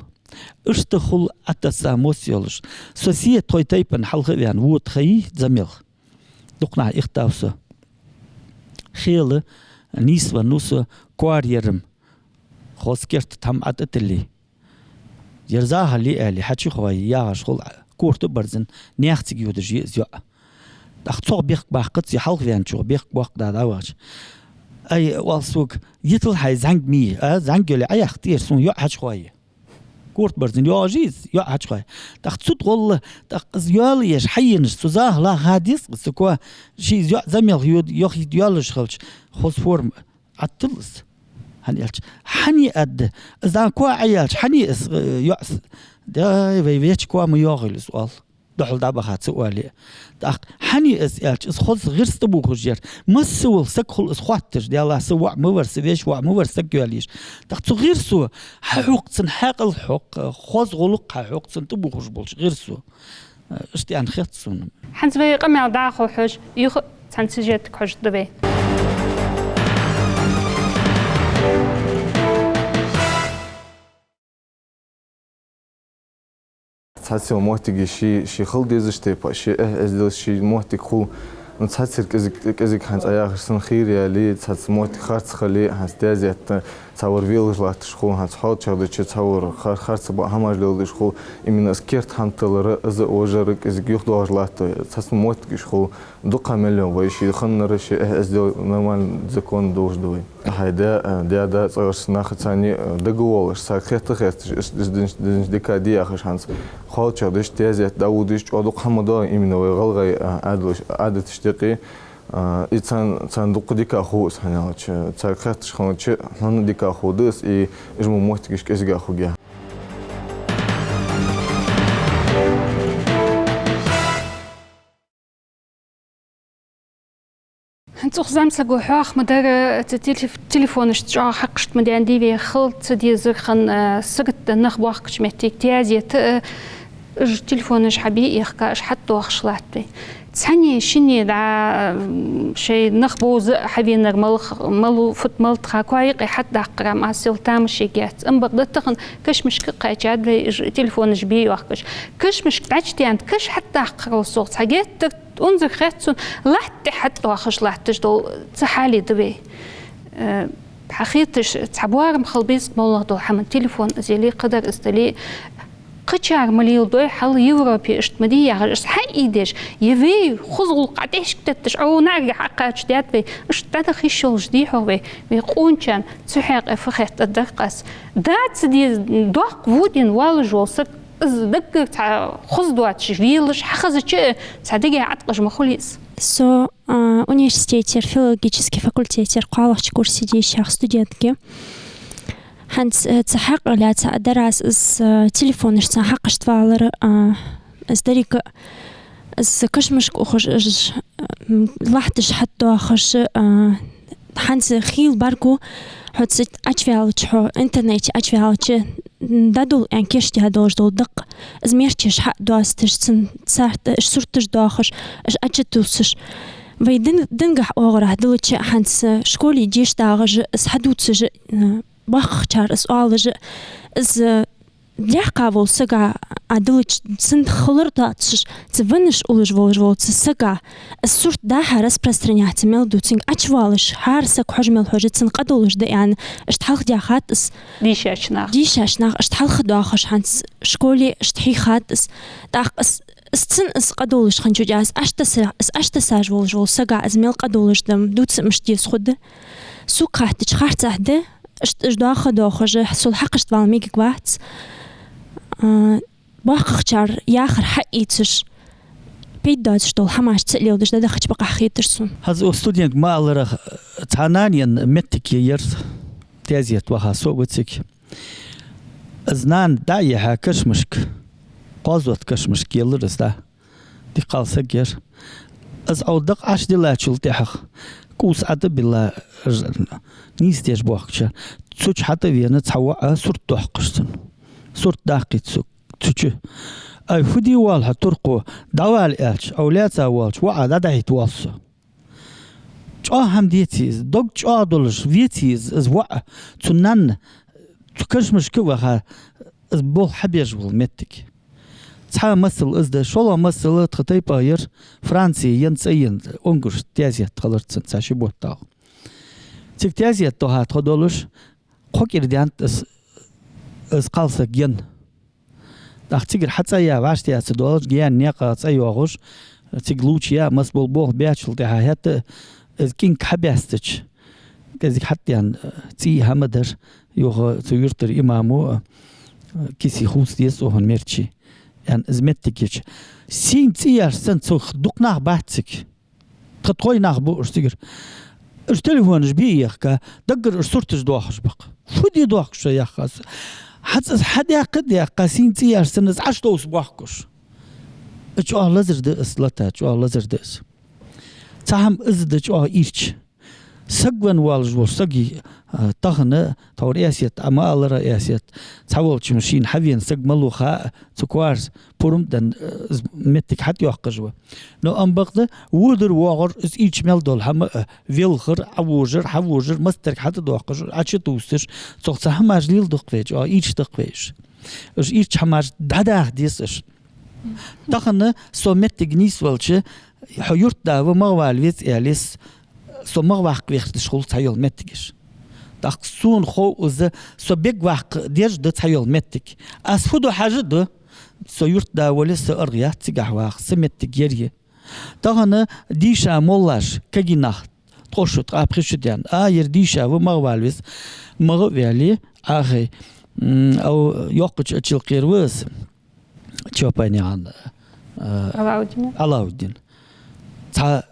Иштта хул Ӏатасса мосс йолаш. Со се тхоай тайпан хьалха а ваьнна, вода ха йий замелха. Дукха нах ихтав со. Хела, нийсвеннав со, коара яр-м хоза керта тхьам Ӏа тӀа тилле. Ер захал я аьле, хьачухой яхаш хул, корта а барзцан, наьха цига йодаш я из йоӀ. ТӀаккха цох бехк баккхац, е хьалха ваьнначох бехк боаккх да дӀавахача. Ай, оал сога, йитал хьай зӀамига, а, зӀамига йоле Ӏаяккха тӀера, сона йоӀ хьачухой я. Корта барзцан йоагӀаш я из, йоӀ хьачухой. ТӀаккха цу тӀа гӀолла, тӀаккха из йоалаеш хьаенаш, цу захала ха деза-кх из, цу коа, ший из йоӀ замелха йод-, йохийта йоалаеш хилча, хоза форма Ӏаттал из. ХӀана аьлча, хьане а да, из дӀа коа Ӏаялча, хьане из, э, йоӀ с-, дай, вай веча коа ма йоагӀийла из, оал. Духьал дӀабаха ца оале а. ТӀаккха хьане из аьлча, из хоза гӀирс тӀабувхаш яр. Масса вола саг хул из хоатташ, Даьла, са воӀ ма вар, са веший воӀ ма вар саг йоалаеш. ТӀаккха цу гӀирсо хьахьокх цун хьаькъал, хьокх, хоза гӀулакх хьахьокх цун тӀабувхаш болча гӀирсо. Иштта аьнна хет сона. ХӀанз вай къамаьл дӀахо хьожа, юха цхьан сюжетага хьожаргда вай. Цхьацца йола моттиг ший, ший хила дезача тайпара, ший эхь-эздел, ший моттиг хул. Ну, цхьаццара кӀезиг-, кӀезига хӀанз Ӏа яхаш санна хир яле, цхьацца моттиг харц хиле, хӀанз дезетта цхьавар велаш латташ хул, хӀанз хьоалчагӀдича цхьавар хар-, харц ба хӀамаш леладеш хул. Именно из керта хӀама тиллар, из а важар кӀезига юхадоагӀаш латт, цхьацца моттигаш хул. Дукха мел я вай, ший хиннар, ший эхь-эздел нормально, законно долаш да вай. Хьай даь, э, даь-да цӀагӀарча нахаца цхьана, э, дагавоалаш, царга хетта хеташ, иш-, иш-, динч-, динч дика де яхаш хӀанз. ХьоалчагӀдеш, дезетта дӀаводаш, чӀоагӀа дукха хӀама да именно вай гӀалгӀай, э, Ӏадалаш-, Ӏадаташ декъе. Э, и царна, царна дукха дика хов из, хӀана аьлча, царга хетташ хилча, хьона дика ховргда из, и уж мо моттигаш кӀезига хургья. ХӀанз цу зӀамсаго хьоахаду ма дарра, цу телеф-, телефонашца чӀоагӀа хьакхашта ма даьннадий вай, хила ца дезар хинна, а, саготта нах боахкача метте, тезета, а, уж телефонаш хьабе а ехка, уж хьатӀадоахаш латт вай. Цхьанне-шинне дӀа, м, шоай нах бовза а хьавенар, мала х-, мала фуд мала тха, коа юкъе хьатӀадаккхар, ам аз сел тамашийна яц. Ам бакъда тахан кашамашка кхаьчад вай, уж телефонаш бе йоахкаш. Кашамашка дӀачудаьннад, каша хьатӀадаккхарал совгӀа цхьа геттара унзара хет сона, латта тӀа хьатӀадоахаш латташ дола цхьа хьал да вай. Э, хьахеташ, цхьа боарам хила беза-кх моллагӀа дола хӀама, телефон из яле, кхыдар из дале. Кхычар ма леладой хьал Европе, иштта ма дий яхаш, из хьаийдеш, е вай хоза гӀулакх тӀехьашка тетташ, Ӏо наӀарга хьакхача даьд вай, иштта дӀадаха йиш йолаш дий хьогӀ вай, вай къоначарна цу хьакъехьа фу хет адаркъас. Дац де, доккха во дена воаллаш вола саг, из даггара цхьа хоза доацаш велаш, хьахезача а, цхьа дега Ӏаткъаш ма хулий из. Со, а, университетера, филологически факультетера кхоалагӀча курса дийшача студентка я. ХӀанз, а, цу хьакъах лаьца а дар аз, из, а, телефонашца хьакхашта валар, а, из деррига, из кашамашка ухаш, уж, м, лахьташ хьатӀадоахаш, а, хӀанз хийла бӀаргагу, хьо цу Ӏочуваьлча, хьо интернете Ӏочуваьлча, м, дӀадоал аьнна кийчдаь долаш дола дакъа, из мерчеш хьа а доасташ, цун царт-, уж сурташ доахаш, уж Ӏочутувсаш. Вай дин-, дингахьа оагӀорахьа диллача а, хӀанз школе деша дагӀаш а, из хьадувцаш а, м, боккхагӀчар из оалаш а, из, э, лаьхка вола саг а диллача, цун хилар доацаш, цу веннаш уллаш волаш вола цу сага, из сурт дӀа-хьа распространяться мел ду, цунга Ӏочувоалаш, хӀара саг хьожа мел хьожа, цунна къа долаш да аьнна, иштта хьалхадаьхад из. Дийшача наха. Дийшача наха иштта хьалхадоахаш хӀанз школе иштта хьийхад из. ТӀаккха из, из цунна из къа долаш хиннача, из Ӏочутесса-, из Ӏочутессаш волаш вола сага из мел къа долаш да, дувца мишта деза хургда. Сога хаьттача харцахьа да, иштта уж доаха доахаш, сол хьакхашта вала мегаргвац. А, боккхагӀчар яхар хьаийцаш, пайда доацаш дола хӀамаш ца леладеш дӀадахача бакъахьа хетар сона. ХӀанз укх студентага ма аллара, цхьа нана енна моттиг я ер, тезета ваха со а ва цига. Из нана дӀа а яьха кашамашка, кхоазза кашамашка еллар из дӀа. Дика кхалсаг яр. Из Ӏо дакъа Ӏочудиллачул тӀехьагӀа кӀувс ӀотӀабилла, нийсдеш боахкача, цу чу хьатӀавена цхьа воӀ сурт доаккхаш цунна. Сурт даккхийт цо цу чу. Ай, фу де воалл хьо, туркхо, дӀавала аьлча, Ӏо лаьца воаллача, воӀа дӀадахьийта воалл со. ЧӀоагӀа хӀама деций из, дог чӀоагӀа долаш веций из, из воӀ, цу нанна, цу кашамашка а ваха, из болх хьабеш вола моттиг. Цхьа масал из да, шоллагӀа масал тха тайпан яр, Франце енна цӀи енна, унгар тезета хилар цун цхьа ши бутт хьалха. Цига тезета тоха тхо долаш, кхо кӀира даьннад из, из кхалсаг енна. ТӀаккха цигара хьа цӀа яь, вӀаштӀехьа ца доалаш, гаьна наькъа цӀа йоагӀаш, цига лувчаяь, маса бола болх баьчул тӀехьагӀа хӀаьта а из кӀинг хьабаьстача, кӀезига хьатӀадаьнна цӀий хӀама дар, юха цу юртара имамо, кисе хувца деза цӀохан мерчи, аьнна, из моттиг йича. Сийна цӀи яьрса санна цох дукха нах бац цига. Тха тхоай нах ба уж цигара. Уж телефонаш бе а ехка, даггара уж сурташ доахаш ба-кх. Фу де доахкаш шо, яхаш. ХӀанз из хьадаьккха а даьккха, сийна цӀи яьрса санна из Ӏочутовса боахкаш. Из чӀоагӀа лазар да из, лата, чӀоагӀа лазар да из. Цхьа хӀама из да чӀоагӀа ийрча. Саг венна воаллаш вола саг, а, тахан, тхьовра эсет, а ма аллара эсет, цхьаволча машина хьавена саг малув ха а, цу коарца пурам а денна, э, из моттиг хьатӀайоаккхаш ва. Но ам бакъда, водар-воагӀар, из ийрча мел дола хӀама а, велхар, Ӏовожар, хьавожар, мастарг хьатӀадоаккхаш, Ӏочутувсаш, цох цхьа хӀамаш леладу-кх вай, чӀоагӀа ийрча да-кх вай уж. Уж ийрча хӀамаш дӀадаха деза уж. Тахан со моттиг нийсвелча, хьо юртда ва, магӀа вала веза аьле, со магӀа ваккха вехаш хул цхьайола моттигаш. ТӀаккха сона хов из, со бег ваккха дезаш да цхьайола моттиг. Аз фу ду хьажа а ду, со юртда вале, са аргӀа яц цигахьа ваха, са моттиг ер я. Тахан дийша моллаш, кагий нах, ткъо шу, ткъаь пхи шу даьнна. А, ер дийша ва, магӀа вала веза. МагӀа а ваьле, Ӏохайна, м, ав йоккхача Ачалкхера ва из, Чопанаькъан, а, Алауддин. Алауддин. Цхьа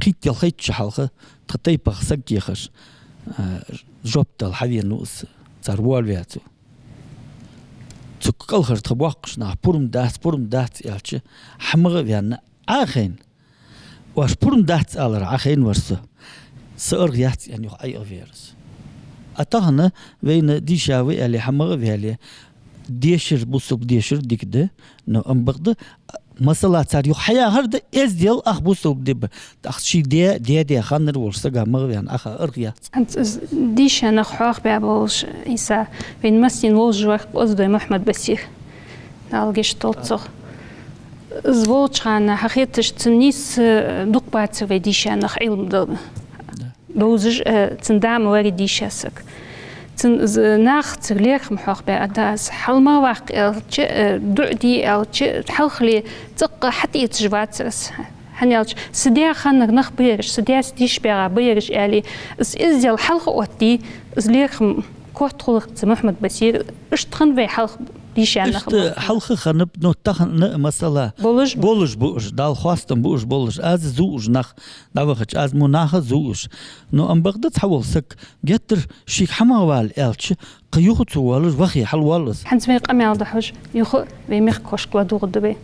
пхийтта йыл хайтача хьалха тха тайпах саг ехаш, а, жоп дала хьавенав из, цар воалаваьв цо. Цу кӀалхара тха боккхагӀча наха пурам дац, пурам дац аьлча, хьа магӀа а ваьнна, Ӏохайна. Оаш пурам дац аларах Ӏохайна вар со. са аргӀа яц аьнна юха Ӏайха вера из. А тахан вайна дийша ва аьле, хьамагӀа ваьле, дешар, бусалба дешар дика да, но амма бакъда, масала, цар юха хьаяхар да, эздел ах бусалба ди ба. ТӀаккха ший даь, даь-даь ханнар волча сага магӀа ваьнна Ӏаха аргӀа яц. ХӀанз из дийша нах хьоахабаь болаш, Ӏийса, вайна массанена волаш вар Оздой Мухьмад-Басир. Дала гешт долда цох. Из волча хана хьахеташ цун нийсса дукха бацар вай дийша нах Ӏилма дала. Да. Довзаш, э, цун да ма варий дийша саг. Цун з-, нах цар лерхӀам хьоахабаь а да аз. Хьалмагӏа ваккха аьлча, э, дуӀа де аьлча, хьалхале цӀаккха хьатӀаэцаш вацар аз. ХӀана аьлча, са даь ханнар нах ба ераш, са даьца дийша багӀа ба ераш аьле, из эздел хьалха оттаде, из лерхӀам котхуларца Мухьмад-Басир, иштта хиннаб вай хьалха дийша нах. Иштта хьалха хиннаб, но тахан а масала болаш ба. Болаш ба уж, Дала хоастам ба уж болаш. Аз зув уж нах дӀавахача, аз мо наха зув уж. Но амма бакъда цхьавола саг геттара шийга хьамагӀа вала аьлча, кхы юха ца воалаш, вахе хьалвоал из. ХӀанз вай къамаьл дӀахьош, юха вай мехкахошка ладувгӀаргда вай.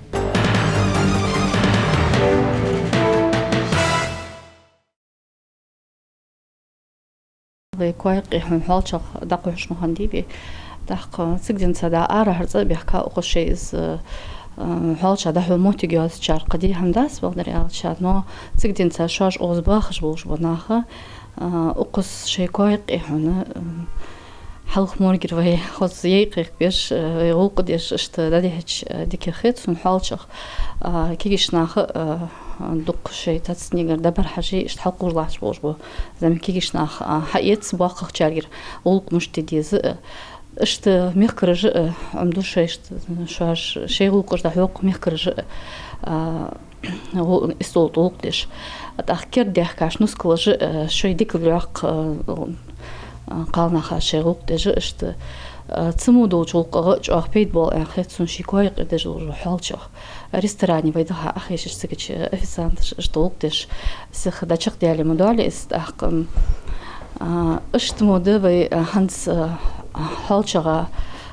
Вай коа юкъе хьона хьоалчагӀа дӀакхухьаш ма хиннадий вай. ТӀаккха цига денз да арахьара цӀа а баьхка, укхаза шоай из, э, хьоалчагӀа дӀахьо моттиг йоацачар кхы де хӀама дац, бакъдар аьлча, но цига денз шоаш укхаза бахаш болаш бола нах, э, укхаза шоай коа юкъе хьона, э, хьалха моргар вай хоза яйкъерк беш, э, вай гӀулакх деш, иштта дӀадихьача, э, дикагӀа хет сона хьоалчагӀа. А, кегийча наха, э, дукха шоай цацанегара дабар хьажий, иштта хьалкхувш латташ болаш бола зӀамига кегийча нах, а, хьаэц боккхагӀчаргара гӀулакх мишта де деза, э, иштта мехкараша, э, Ӏомаду шоай, иштта шоаш шоай гӀулакхаш дӀахьокх мехкараша, э, а, гӀу-, истола тӀа гӀулакх деш. ТӀаккха керда даьхкача нускалаша, э, шоай дика лоаккх, э, э, кхалнаха шоай гӀулакх деш иштта. Э, цу мо долча гӀулакхагӀа чӀоагӀа пайда бола аьнна хет сона ший коа юкъе деш дола хьоалчагӀа. Ресторане вай даха Ӏохайшача, цигача официанташа иштта гӀулакх деш, сиха дӀачакхдаьле ма доаллий из, тӀаккха, а, иштта мо да вай, а, хӀанз, а, хьоалчагӀа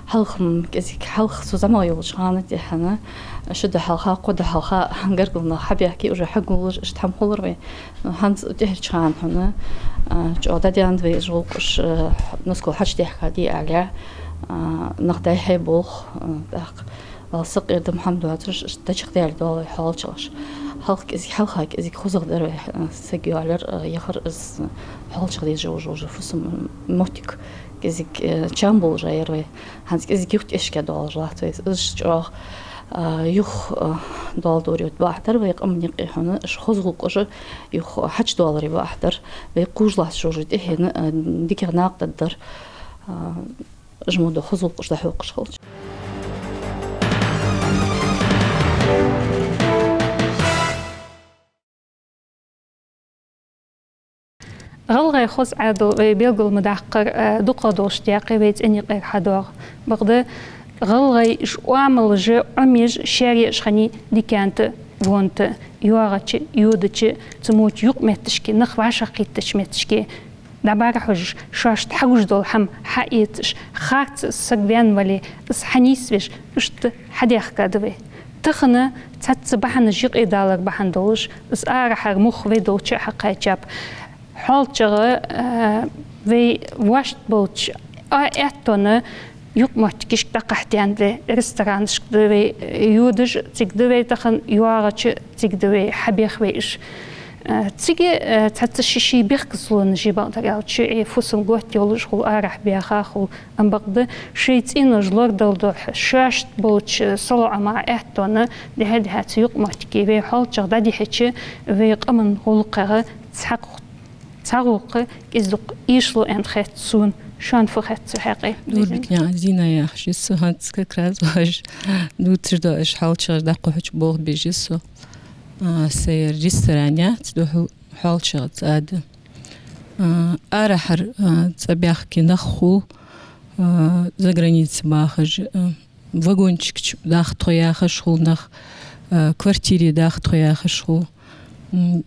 хьалха-м кӀезига хьалха со зӀамагӀа йолча хана тӀехьа, ши ди хьалха, кхо ди хьалха гаргара нах хьабаьхке, уже хьагуллаш, иштта хӀама хулар вай. ХӀанз тӀехьарча хана хьона, а, чӀоагӀа дӀадаьннад вай уж гӀулакхаш, а, нускал хьачудаьхкаде аьле, а, нах дӀай-хьай болх, а, тӀаккха Вала сакъердам хӀама доацараш, иштта дӀачакхдаьле доал вай хьоалчагӀаш. Хьалха кӀезига, хьалха кӀезига хозагӀа дар вай, э, саг йоалаяр, э, яхар из хьоалчагӀа дезаш уже фусам-моттиг кӀезига, э, чам болаш яр вай. ХӀанз кӀезига юхатӀехьашка доалаш латт вай. Из чӀоагӀа, э, юха, э, доал дора йода бахьа дар вай къаман юкъе хьона, уж хоза гӀулакхаш юха хьачудоаларе бахьа дар. Вай кхувш латташ уже тӀехьенна, э, дикагӀа накъадаргдар. Э, Уж мо дола хоза гӀулакхаш дӀахьокхаш хилча. ГӀалгӀай хоза Ӏаьдал вай белгал ма даккхара, э, дукхагӀа долаш даькъе вай цӀен юкъера хьадоагӀа. Бакъда гӀалгӀай уж оамалаш, Ӏомаеш, шаьра еш хиннай диканца, вонца, йоагӀача, йодача, цу мо долча юкъ-метташка, нах вӀашагӀкхийттача метташка. ДӀабарахьожаш, шоашта хьагуш дола хӀама хьаэцаш, харц саг ваьнна вале, из хьанийсвеш, иштта хьадаьхка да вай. Тахан цхьацца бахьанаш юкъедалар бахьан долаш, из арахьара мух вай долча а хьакхаьчаб. ХьоалчагӀа, э, вай вошта болча а аьттонна юкъ-моттигашка дӀакхахьдаьннад вай, ресторанашка да вай йодаш, цига да вай тахан йоагӀача, цига да вай хьабех вай уж. Э, цига, э, цхьацца ший-ший бехказлонаш я, бакъдар аьлча, э, фусам готта йолаш хул, арахьа баьха хул, амма бакъда шоай цӀенош лорадала духьа, шоашта болча салоӀама аьттонна, дехьа-дехьа цу юкъ-моттиге вай хьоалчагӀа дӀадихьача, вай къаман гӀулакхагӀа цхьаккха Цхьа гӀулакх кӀезиг-дукха эшалу аьнна хет сона, шоана фу хет цу хьакъехьа? Дорбикнаькъан Зина яхаш я со, хӀанз как раз вож дувцаш да, уж хьоалчагӀаш дӀакхухьача болх беш я со. А, сайра ресторан яц, духхьал хьоалчагӀаца а да. А, арахьара, а, цӀабаьхка нах хул, а, заграница бахаш, а, вагончик чу даха тхо яхаш хул нах, а, квартире даха тхо яхаш хул. М,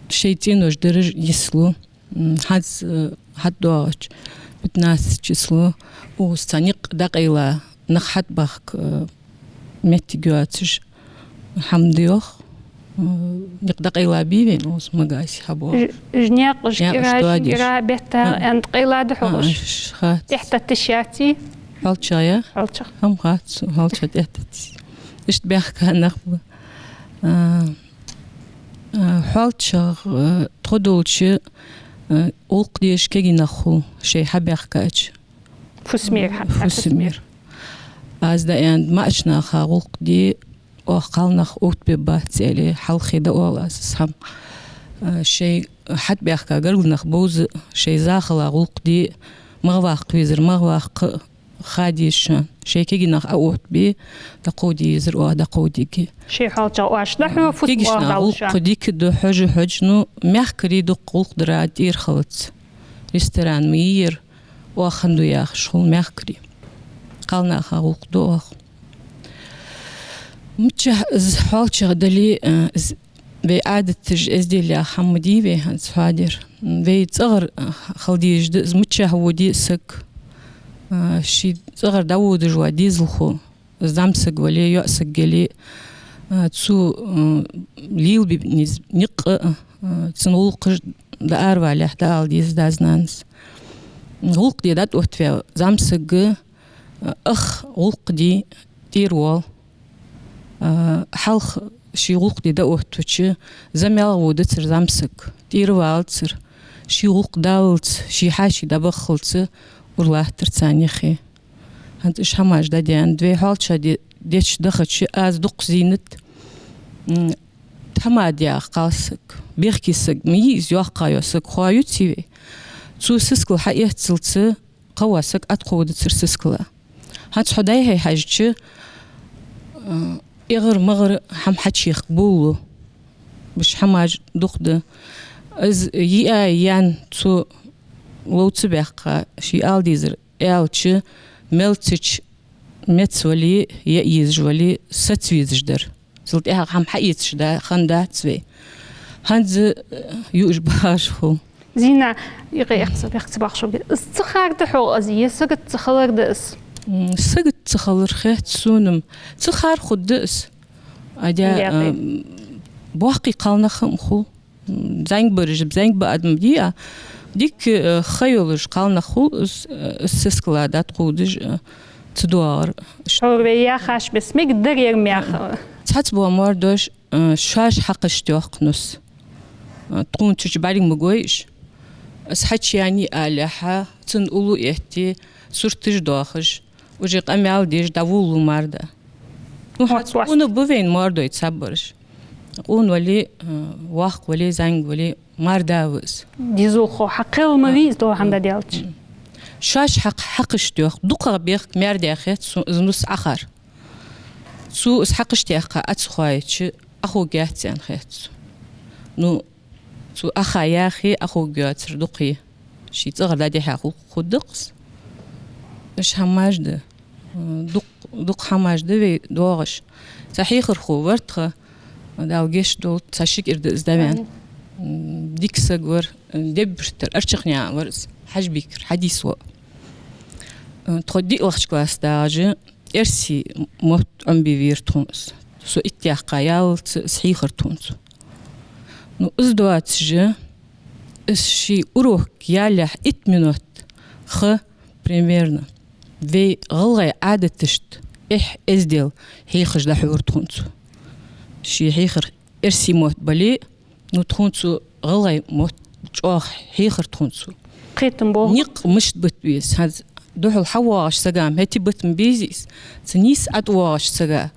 шоай цӀенош дараш йислу. М, хӀанз, э, хьатӀадоагӀача пятнадцать число укхаза цхьа никъ дӀакъайла, нах хьатӀабахка, э, моттиг йоацаш хӀама да йоах. М, никъ дӀакъайла бий вайна, оз магаси хьабоагӀаш. Ж-, жнекъ, жкӀира, жкӀира, бетта, а, ан къайла да хьогӀаш. А, ш-, хац. ТӀехьатетташ яций? ХьоалчагӀа я? ХьоалчагӀа. ХӀама хац, хьоалчагӀа тӀехьатетташ. Иштта баьхка нах ба. А, а, хьоалчагӀа, а, тхо долча, а, гӀулакх деш кегий нах хул, шоай хьабаьхкача. Фусамера хьа-, фусамера. Аз да аьннад, маӀача наха гӀулакх де, оаха кхалнах оттабе бац аьле, хьалххе да оал аз из хӀама. А, шоай хьатӀабаьхка гаргара нах бовза, шоай захала гӀулакх де, магӀа ваккха везар, магӀа ваккха ха деза шоана. Шоай кегий нах Ӏооттабе, дӀакховда езар оаха, дӀакховдиге. Шоай хьоалчагӀа оаш да хьо, фусам кегийча наха гӀулакх дика да, хьожа, хьожа, ну, мехкарий дукха гӀулакх дара тӀера хилац. Ресторан ма йий ер, оаха хӀана ду яхаш хул мехкарий. Кхалнаха гӀулакх ду оаха. Миччахьа из хьоалчагӀа дале, а, из вай Ӏадаташ, эздел яха хӀама ма дий вай хӀанз хьоадер. Вай цӀагӀара, а, хила дезаш да из, миччахьа воде саг. А, ший цӀагӀара дӀаводаш вола дезалхо, зӀамсаг вале, йоӀсаг яле, а, цо, а, лелабе низ никъ, а, цун гӀулакхаш дӀааравалехь, дӀаала деза дас-нанас. ГӀулакх де дӀатӀаоттаваь зӀамсаг, а, ах гӀулакх де тӀера воал. А, хьалха ший гӀулакх де дӀаоттавича, зӀамига водацар зӀамсаг, тӀера валацар, ший гӀулакх даллалца, ший хьаьший дӀабаххалца, ура латтар царна юххе. ХӀанз уж хӀамаш дӀадаьннад вай хьоалчагӀа де-, деча дахача, аз дукха зийнад, м, тхьамада яха кхалсаг, бехке саг ма йий из, йоккха йола саг, хьо юций вай. Цо сискал хьаэццалца, кхывола саг Ӏотховдацар сискала. ХӀанз хьо дӀай-хьай хьежача, а, эгӀар-магӀар хӀама хьачуехка болалу. Уж хӀамаш дукха да. Из йиа яьнна цо ловца баьккха, ший ала дезар аьлча, мелцача меца вале, яа езаш вале, саца везаш дар. Цул тӀехьагӀа хӀама хьаэцаш да, хиннадац вай. ХӀанз, э, юаш багӀаш хул. Зина, юкъе эхца, бехца бахаш хул. Из ца хар да хьогӀ из, е сагота ца хилар да из? М, сагота ца хилар хет сона-м. Ца хар хургда из. Адя, э, боккхий кхалнах-м хул. М, зӀамига бараш, зӀамига ба адам дий, а дика, э, ха йолаш кхалнах хул, из, э, из сискала дӀатӀакховдаш, э, ца доагӀар. Хьора вай яхаш бес мегаргдар ер мехка. Цхьацца бола мордош, э, шоаш хьакхашта йоаккх нус. Э, тхона цу чу бӀарга ма гой уж. Из хьачуяьннай алалехьа, цунна уллув этте, сурташ доахаш, уже къамаьл деш дӀаволалу марда. Ну, хӀанз къона ба вайна мордой цхьабараш. Къона вале, э, воккха вале, зӀамига вале, марда ва из. Дезалхо хьакхел ма вий из, тохан да делча. Шоаш хьакх-, хьакхашта йоаккх. ДукхагӀа бехк маьрда хет сона из нус Ӏохар. Цо из хьакхашта яьккха Ӏо ца хоайча, Ӏоховргьяц аьнна хет сона. Ну, цо Ӏоха яхе, Ӏоховргйоацар дукха я. Ший цӀагӀара дӀадихьа хул-, хургда-кх из. Уж хӀамаш да. Дукх-, дукха хӀамаш да вай доагӀаш. Цхьа хьехархо вар тха, Дала гешт долда, цхьа ши кӀира да из дӀаваьнна. М, дика саг вар, Дебиртара Арчакхнаькъан вар из, Хьажбикера Хьадис воӀ. Тхо диълагӀча классе дагӀаш, эрсий мотт Ӏомабе вера тхона из. Со итт яьккха яллалца из хьийхар тхона цо. Ну, из доацаш, из ший урок ялалехьа итт минот ха, примерно, вай гӀалгӀай Ӏадаташта эхь-эздел хьехаш дӀахьора тхона цо. Ше хьийхар эрсий мотт бале, ну, тхона цо гӀалгӀай мотт чӀоагӀа хьехар тхона цо. Кхетам бо. Никъ мишта бита беза. ХӀанз духьал хьавоагӀача сага-м хӀаьта бита ма безий из. Цу нийсса ӀотӀавоагӀача сага,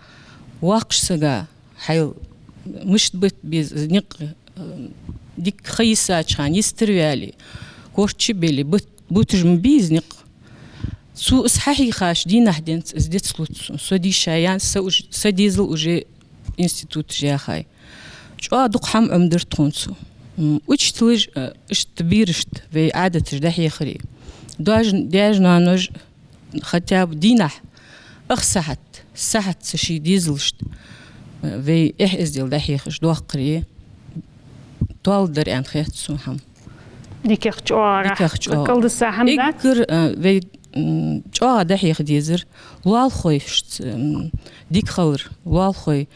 воккхача сага, хьайл мишта бита беза, никъ, э, дика ха йисача хана йистар ваьле, корта чу беле, бут-, буташ ма бий из никъ. Цо из хьахьийхача дийнахьа денз из дицлуц сона. Со дийша яьнна, са уж-, са дезал уже институташ яьхай. ЧӀоагӀа дукха хӀама Ӏомадаьр тхона цо. М, учителаш, э, иштта берашта вай Ӏадаташ дӀахьехаре. Даьш-, даьша-ноаноша хотя бы дийнахьа ах сахьат, сахьатца ший дезалашта, э, вай эхь-эздел дӀахьехаш доаккхаре, тоаладар аьнна хет сона хӀама. ДикагӀа чӀоагӀа. ДикагӀа чӀоагӀа. Калдаса хӀама дац? Эггара, э, вай, м, чӀоагӀа дӀахьеха дезар лоалахошца, м, дика хилар, лоалахой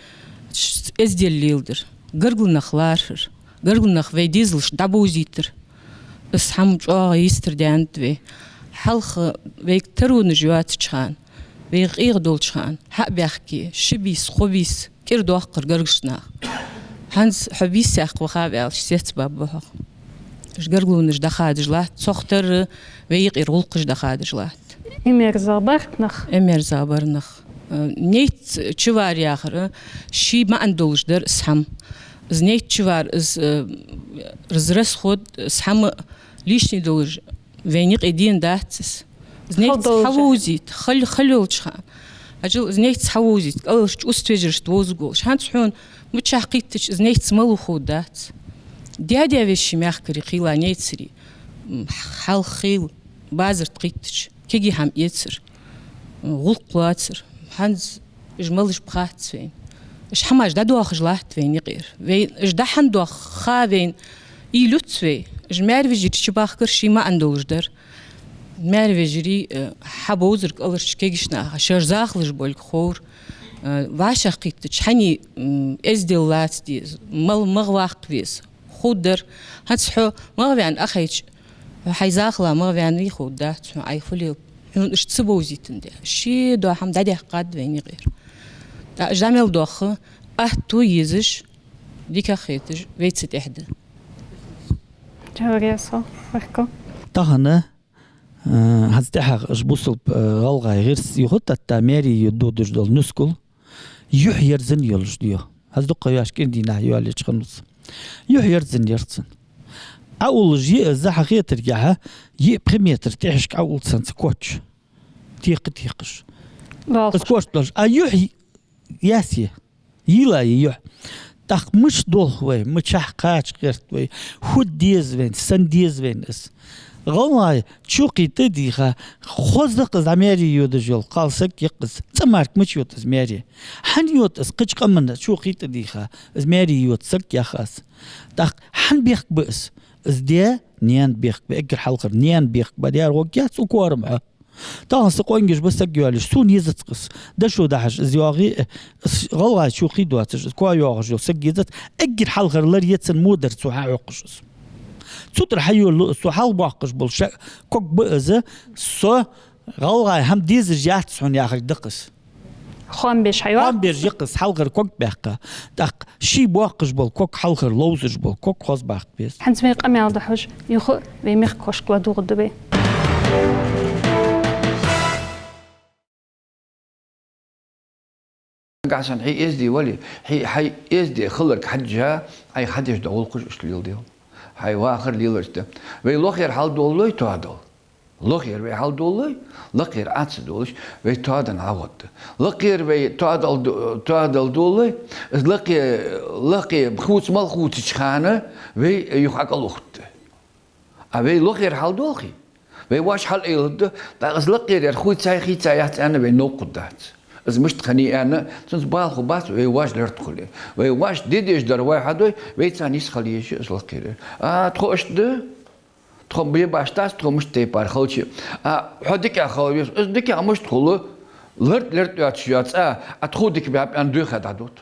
ш-, эздел леладар. Гаргара нах лархӀар, гаргара нах вай дезалашта дӀабовзийтар. Из хӀама чӀоагӀа йистар даьннад вай. Хьалха вайга таронаш йоацача хана, вай къегӀа долча хана, хьа а баьхке, ши бийса, кхо бийса кӀира доаккхар гаргарча наха. ХӀанз хьо бийса саьккха вахав аьлча, цецбаргба хьох. Уж гаргалонаш дӀахадаш латт, цох тара вай юкъера гӀулакхаш дӀахадаш латт. Имерза бар нах. Имерза бар нах. Э, нейц чувар яхар, э, ший маӀан долаш дар из хӀама. Из нейц чувар, из, э, из расход, из хӀама лишний долаш вайна юкъе дена дац из. Из нейц хьавовзийта, хала, хала йолча хана. Хьажал, из нейц хьавовзийта, кӀалхарча уствежарашта вовзаргволаш. ХӀанз хьона мичахьа кхийттача из нейц малув ховргдац. Даь-даь веший мехкарий хийла нейцарий, м, хьалха хийла, базар тӀа кхийттача, кегий хӀама эцар, м, гӀулакх лоацар. ХӀанз уж малаш ба хац вайна. Уж хӀамаш дӀадоахаш латт вайна юкъера. Вай, уж дӀа-хьа доахаш ха вайна уйла юц вай. Уж маьр-вежарий чубахкар ший маӀан долаш дар. Маьр-вежарий, э, хьабовзар кӀалхарча кегийча наха, шоай захалаш болга ховр, э, вӀашагӀкхийттача, хьанна, м, эздел лаца деза, мала магӀа ваккха веза. Ховргдар, хӀанз хьо магӀа ваьнна Ӏохайча, хьо хьай захала магӀа ваьннавий ховргдац хьона, Ӏайха фу лел. Хьона уж ца бовзийтандаь, ший дола хӀама дӀадаьккхад вайна юкъера. ТӀаккха уж дӀа мел доахаш, атто езаш, дикагӀа хеташ вай цу тӀехьа да. Чавресо, Варко. Тахан, э, хӀанз тӀехьагӀа уж бусалба, э, гӀалгӀай гӀирс юха тӀатта, маьре йода додаш дола нускал юхь ерзан йолаш да. ХӀанз дукха ваьш кӀирдийнахьа йоалаеча ханус. Юхь ерзан яр цун. Ӏоуллаш я из, хьа хетаргахьа, йиъ-пхи метр тӀехьашка Ӏоуллац цунца коч. Текха-текхаш. Из коч долаш. А юхь ясъе. Йийлла я юхь. ТӀаккха мишта долх вай, мичахьа кхача гӀерт вай, фу де деза вайна, сенна деза вайна из. ГӀалгӀай чокхий тӀа а дийха, хоза да-кх из дӀа маьре йодаш йола кхалсаг, йоах аз. ЦӀа мара мича йода из маьре? ХӀана йода из кхыча къаман чокхий тӀа а дийха, из маьре йода саг, йоах аз. ТӀаккха хьан бехк ба из? Из даь-наьна бехк ба, эггара хьалхара наьна бехк ба, дера гӀоргьяц укх коа-м хьо. Тахан са къонгаш ба саг йоалаеш, сона езац-кх из. Дошо дахьаш из йоагӀе, э, из гӀалгӀай чокхий доацаш, из коа йоагӀаш йола саг езац, эггара хьалхара лар е цун, мо дар цо хьахьокхаш из. Цу тӀара хьайоалаю из, цо хьалха боаккхаш бола ша ког ба из, со гӀалгӀай хӀама дезаш яц хьона яхарг да-кх из. Хоам беш хьайоагӀа? Хоам беш я-кх из, хьалхара ког баьккха. ТӀаккха ший боаккхаш бола ког, хьалхара ловзаш бола ког хоза баккха беза. ХӀанз вай къамаьл дӀахьош, юха вай мехкахошка ладувгӀаргда вай. Нагахьа санна хьо эздий вале, хьо, хьо эздий хиларга хьежжа, Ӏайха хьадеш дола гӀулакхаш иштта леладе. Хьо вахар лелаш да. Вай лохера хьалдоаллой тоадал? Лохера вай хьалдоаллой, лакхера Ӏо ца доалаш, вай тоаденна гӀо да. Лакхера вай тоадал до-, тоадал доаллой, из лакхе, лакхе хувца мел хувцача хана вай юха кӀалухт. А вай лохера хьалдоалахе, вай воаш хьалъайладу, тӀаккха из лакхера ер хувцай-хийцай яц аьнна вай новкъа хургдац. Из мишта хиннай аьнна, цунца бала хургбац вай воаш лерттхуле. Вай воаш де дезаш дар вай хьадой, вайца нийса хила еза из лакхера ер. А, тхо иштта да? Тхо бе башха дац, тхо мишта тайпара хилча. А, хьо дикагӀа хила веза, из дикагӀа мишта хул, лар тӀа лерттӀа йоацаш йола цӀа, а тхо дика баьб аьнна дехьа дӀадут.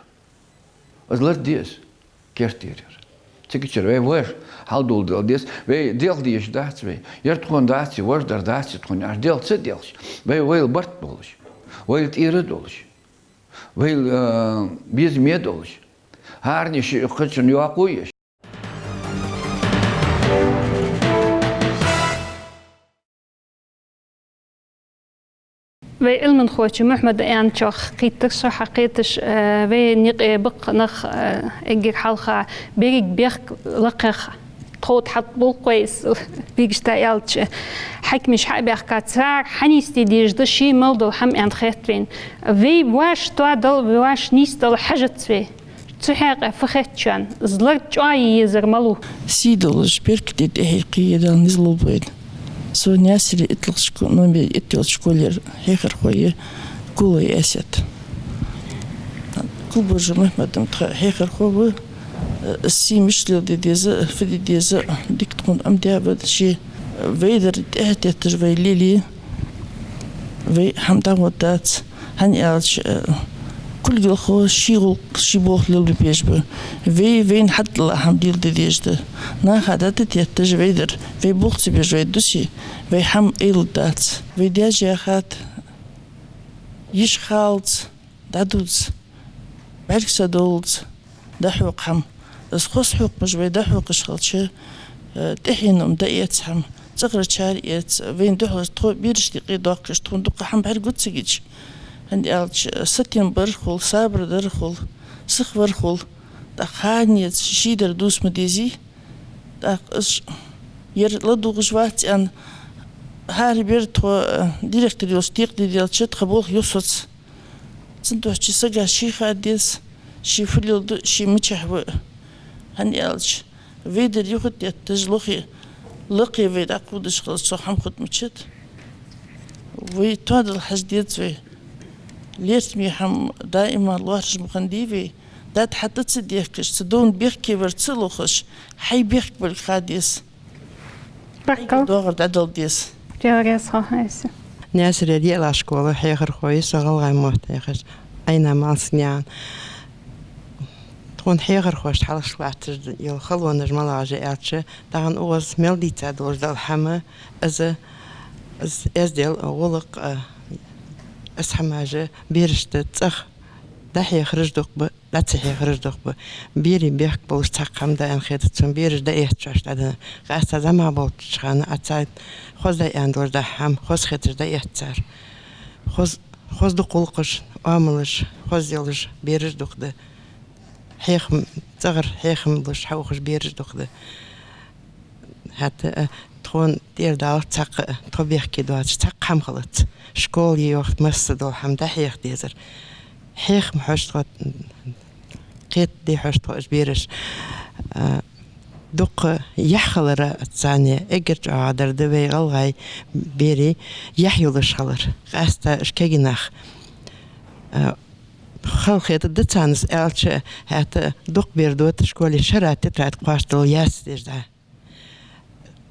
Из лар де из, керттера ер. Цигачара вай воаш хьалдоаладала деза, вай делха дезаш дац вай. Ер тхона дац, вож дар дац тхона, аьнна делха ца делхаш. Вай вайл барт долаш, вайл тӀера долаш, вайл, э, безаме долаш. ХӀаране ший кхычун йоакхо еш. Вай Ӏилманхочо Мухьмада аьнначох кхийттар со, хьакхеташ, э, вай наькъа бакъ нах, э, эггара хьалха беррига бехк лакхех тхов тӀа хьатӀабулх вай, вегашта аьлча. Хьакимаш хьа а баьхка, цар хьанийсде дезаш да ший мел дола хӀама аьнна хет вайна. Вай воаш тоадала, вай воаш нийсдала хьажац вай. Цу хьакъехьа фу хет шоана, из лар чӀоагӀъе езар малув? Сий долаш, беркате тӀехье кхее Дала низ лулба вайна. Со Наьсаре итлагӀча шко-, номер итт йолча школера хьехархо я Кулой Асет. Кулбожа Мухьмад-м тха хьехархо ва, сий мишта леладе деза, фу де деза, дика тхона Ӏомадаьд ше. Вай дар тӀехьатетташ вай лелае, вай хӀама дӀагӀоргдац, хӀана аьлча, э, Билгалхо ший гӀулакх, ший болх лелабе безаш ба. Вай, вайна хьатӀадилла хӀама дӀадала дезаш да. Наха дӀатетташ вай дар, вай болх ца беш вай дуси, вай хӀама айла дац. Вай даьша яхад, йиш халац, дӀадувц, бӀаргса долац, дӀахьокх хӀама. Из хоза хьокхамаш вай дӀахьокхаш хилча, э, тӀехьенна ма дӀаэц хӀама, цӀагӀарчар эц, вайна духьал тхо берашта юкъе доаккхаш, тхона дукха хӀама бӀаргагу цига. ХӀана аьлча, сатем бар хул, сабар дар хул, сихвар хул, тӀаккха хӀанз ший дар дувца ма дезий, тӀаккха из ер ладувгӀаш вац аьнна, хӀара бер тхо, э, директор йолча декъа де делча, тха болх юсац. Цудухьа сага ший ха деза, ше фу леладу, ше мичахьа ва. ХӀана аьлча, вай дар юхатетташ лохе, лакхе вай дӀакхувдаш хилча, цох хӀама хургдолаш ма да. Вай тоадала хьажа деза вай. ЛерхӀаме хӀама даим лоархӀаш ма хиннадий вай. ДӀа хьатӀа ца дехкаш, цу дона бехке вар ца лохаш, хьай бехк болга ха деза. Баккъал. ДоагӀар дӀадала деза. Дела раьза хилва хьона. Наьсарера йиълагӀа школа хьехархо я со, гӀалгӀай мотт хьехаш, Ӏайна Малсаганаькъан. Тхона хьехархошта хьалхашка латташ йола халонаш малагӀаш я аьлча, тахан укхаза мел дийца долаш дола хӀама, из, из эздел, гӀулакх, а, из хӀамаш берашта цӀагӀа дӀахьехараш дукха ба, дӀа ца хьехараш дукха ба. Берий бехк болаш цхьаккха хӀама да аьнна хетац сона, бераш дӀаэцаш дӀаденна. Къаьстта зӀамагӀа болча хана а царна хоза да аьнна долаш да хӀама, хоза хеташ дӀаэц цар. Хоза, хоза дукха гӀулакхаш, оамалаш, хоза йолаш бераш дукха да. Хьехам, цӀагӀара хьехам луш хьаухаш бераш дукха да. ХӀаьта, э, тхона тӀера далац цхьаккха, э, тхо бехке доацаш цхьаккха хӀама хилац. Школа йохт масса дола хӀама дӀахьеха дезар. Хьехам хьож тхо, кхетаде хьож тхо уж бераш. Э, дукха яхь хилар царна эггара чӀоагӀа дар да вай гӀалгӀай берий яхь йолаш хилар. Къаьстта уж кегий нах. Э, хала хетаргда царна из аьлча, хӀаьта дукха бер дота школе шера тетрадь кхоачадала яц деш да.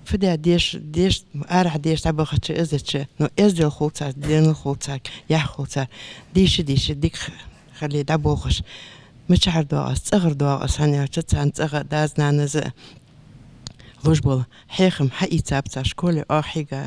Фу де деш, деш, арахьа деш дӀабахача, эзача, ну, эздел хул царга, денал хул царга, яхь хул царга. Дийша, дийша, дика хиле дӀаболхаш. Мичахьара доагӀа из, цӀагӀара доагӀа из, хӀана аьлча царна цӀагӀа дас-нанас луш бола хьехам хьаийцаб цар школе, оаха хьийга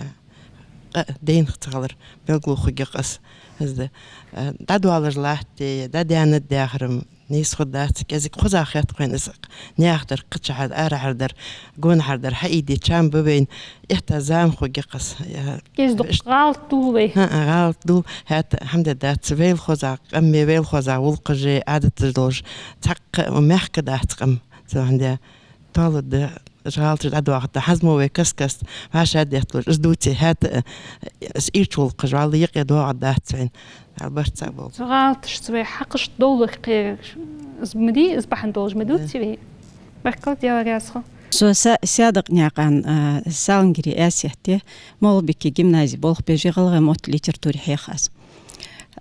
къа дайнах ца хилар белгало хургья-кх из. Из да, э, дӀадоалаш латте, дӀадаьннад яхар-м нийса хургдац, кӀезига хоза хет тхона из наьха дар кхычахьара, арахьара дар, гонахьара дар хьаийде чам ба вайна, эхта зама хургья-кх из. Я, кӀезига дукха гӀалат дул вай. ХӀаа, гӀалат дул, хӀаьта хӀама де дац, вайл хоза къам, вайл хоза гӀулакхаш, Ӏадаташ долаш, цхьаккха мехка дац къам, цу хӀанз. Тоалургда, уж гӀалаташ дӀадоахаргда, хӀанз мо вай каст-каста вӀашагӀдетталуш, из дувце, хӀаьта, э, из ийрча гӀулакхаш вӀалла юкъе доагӀаргдац вайна. Дала барт цхьа болба. Цу гӀалаташца вай хьакхашта довлахь кхы, из ма дий, из бахьан долаш ма дувций вай. Баркал, Дела раьза хилва. Со Са-, Саьдакънаькъан, э, Салангири Аьсет я, МагӀалбике гимназе болх беш я, гӀалгӀай мотт, литература хьех аз.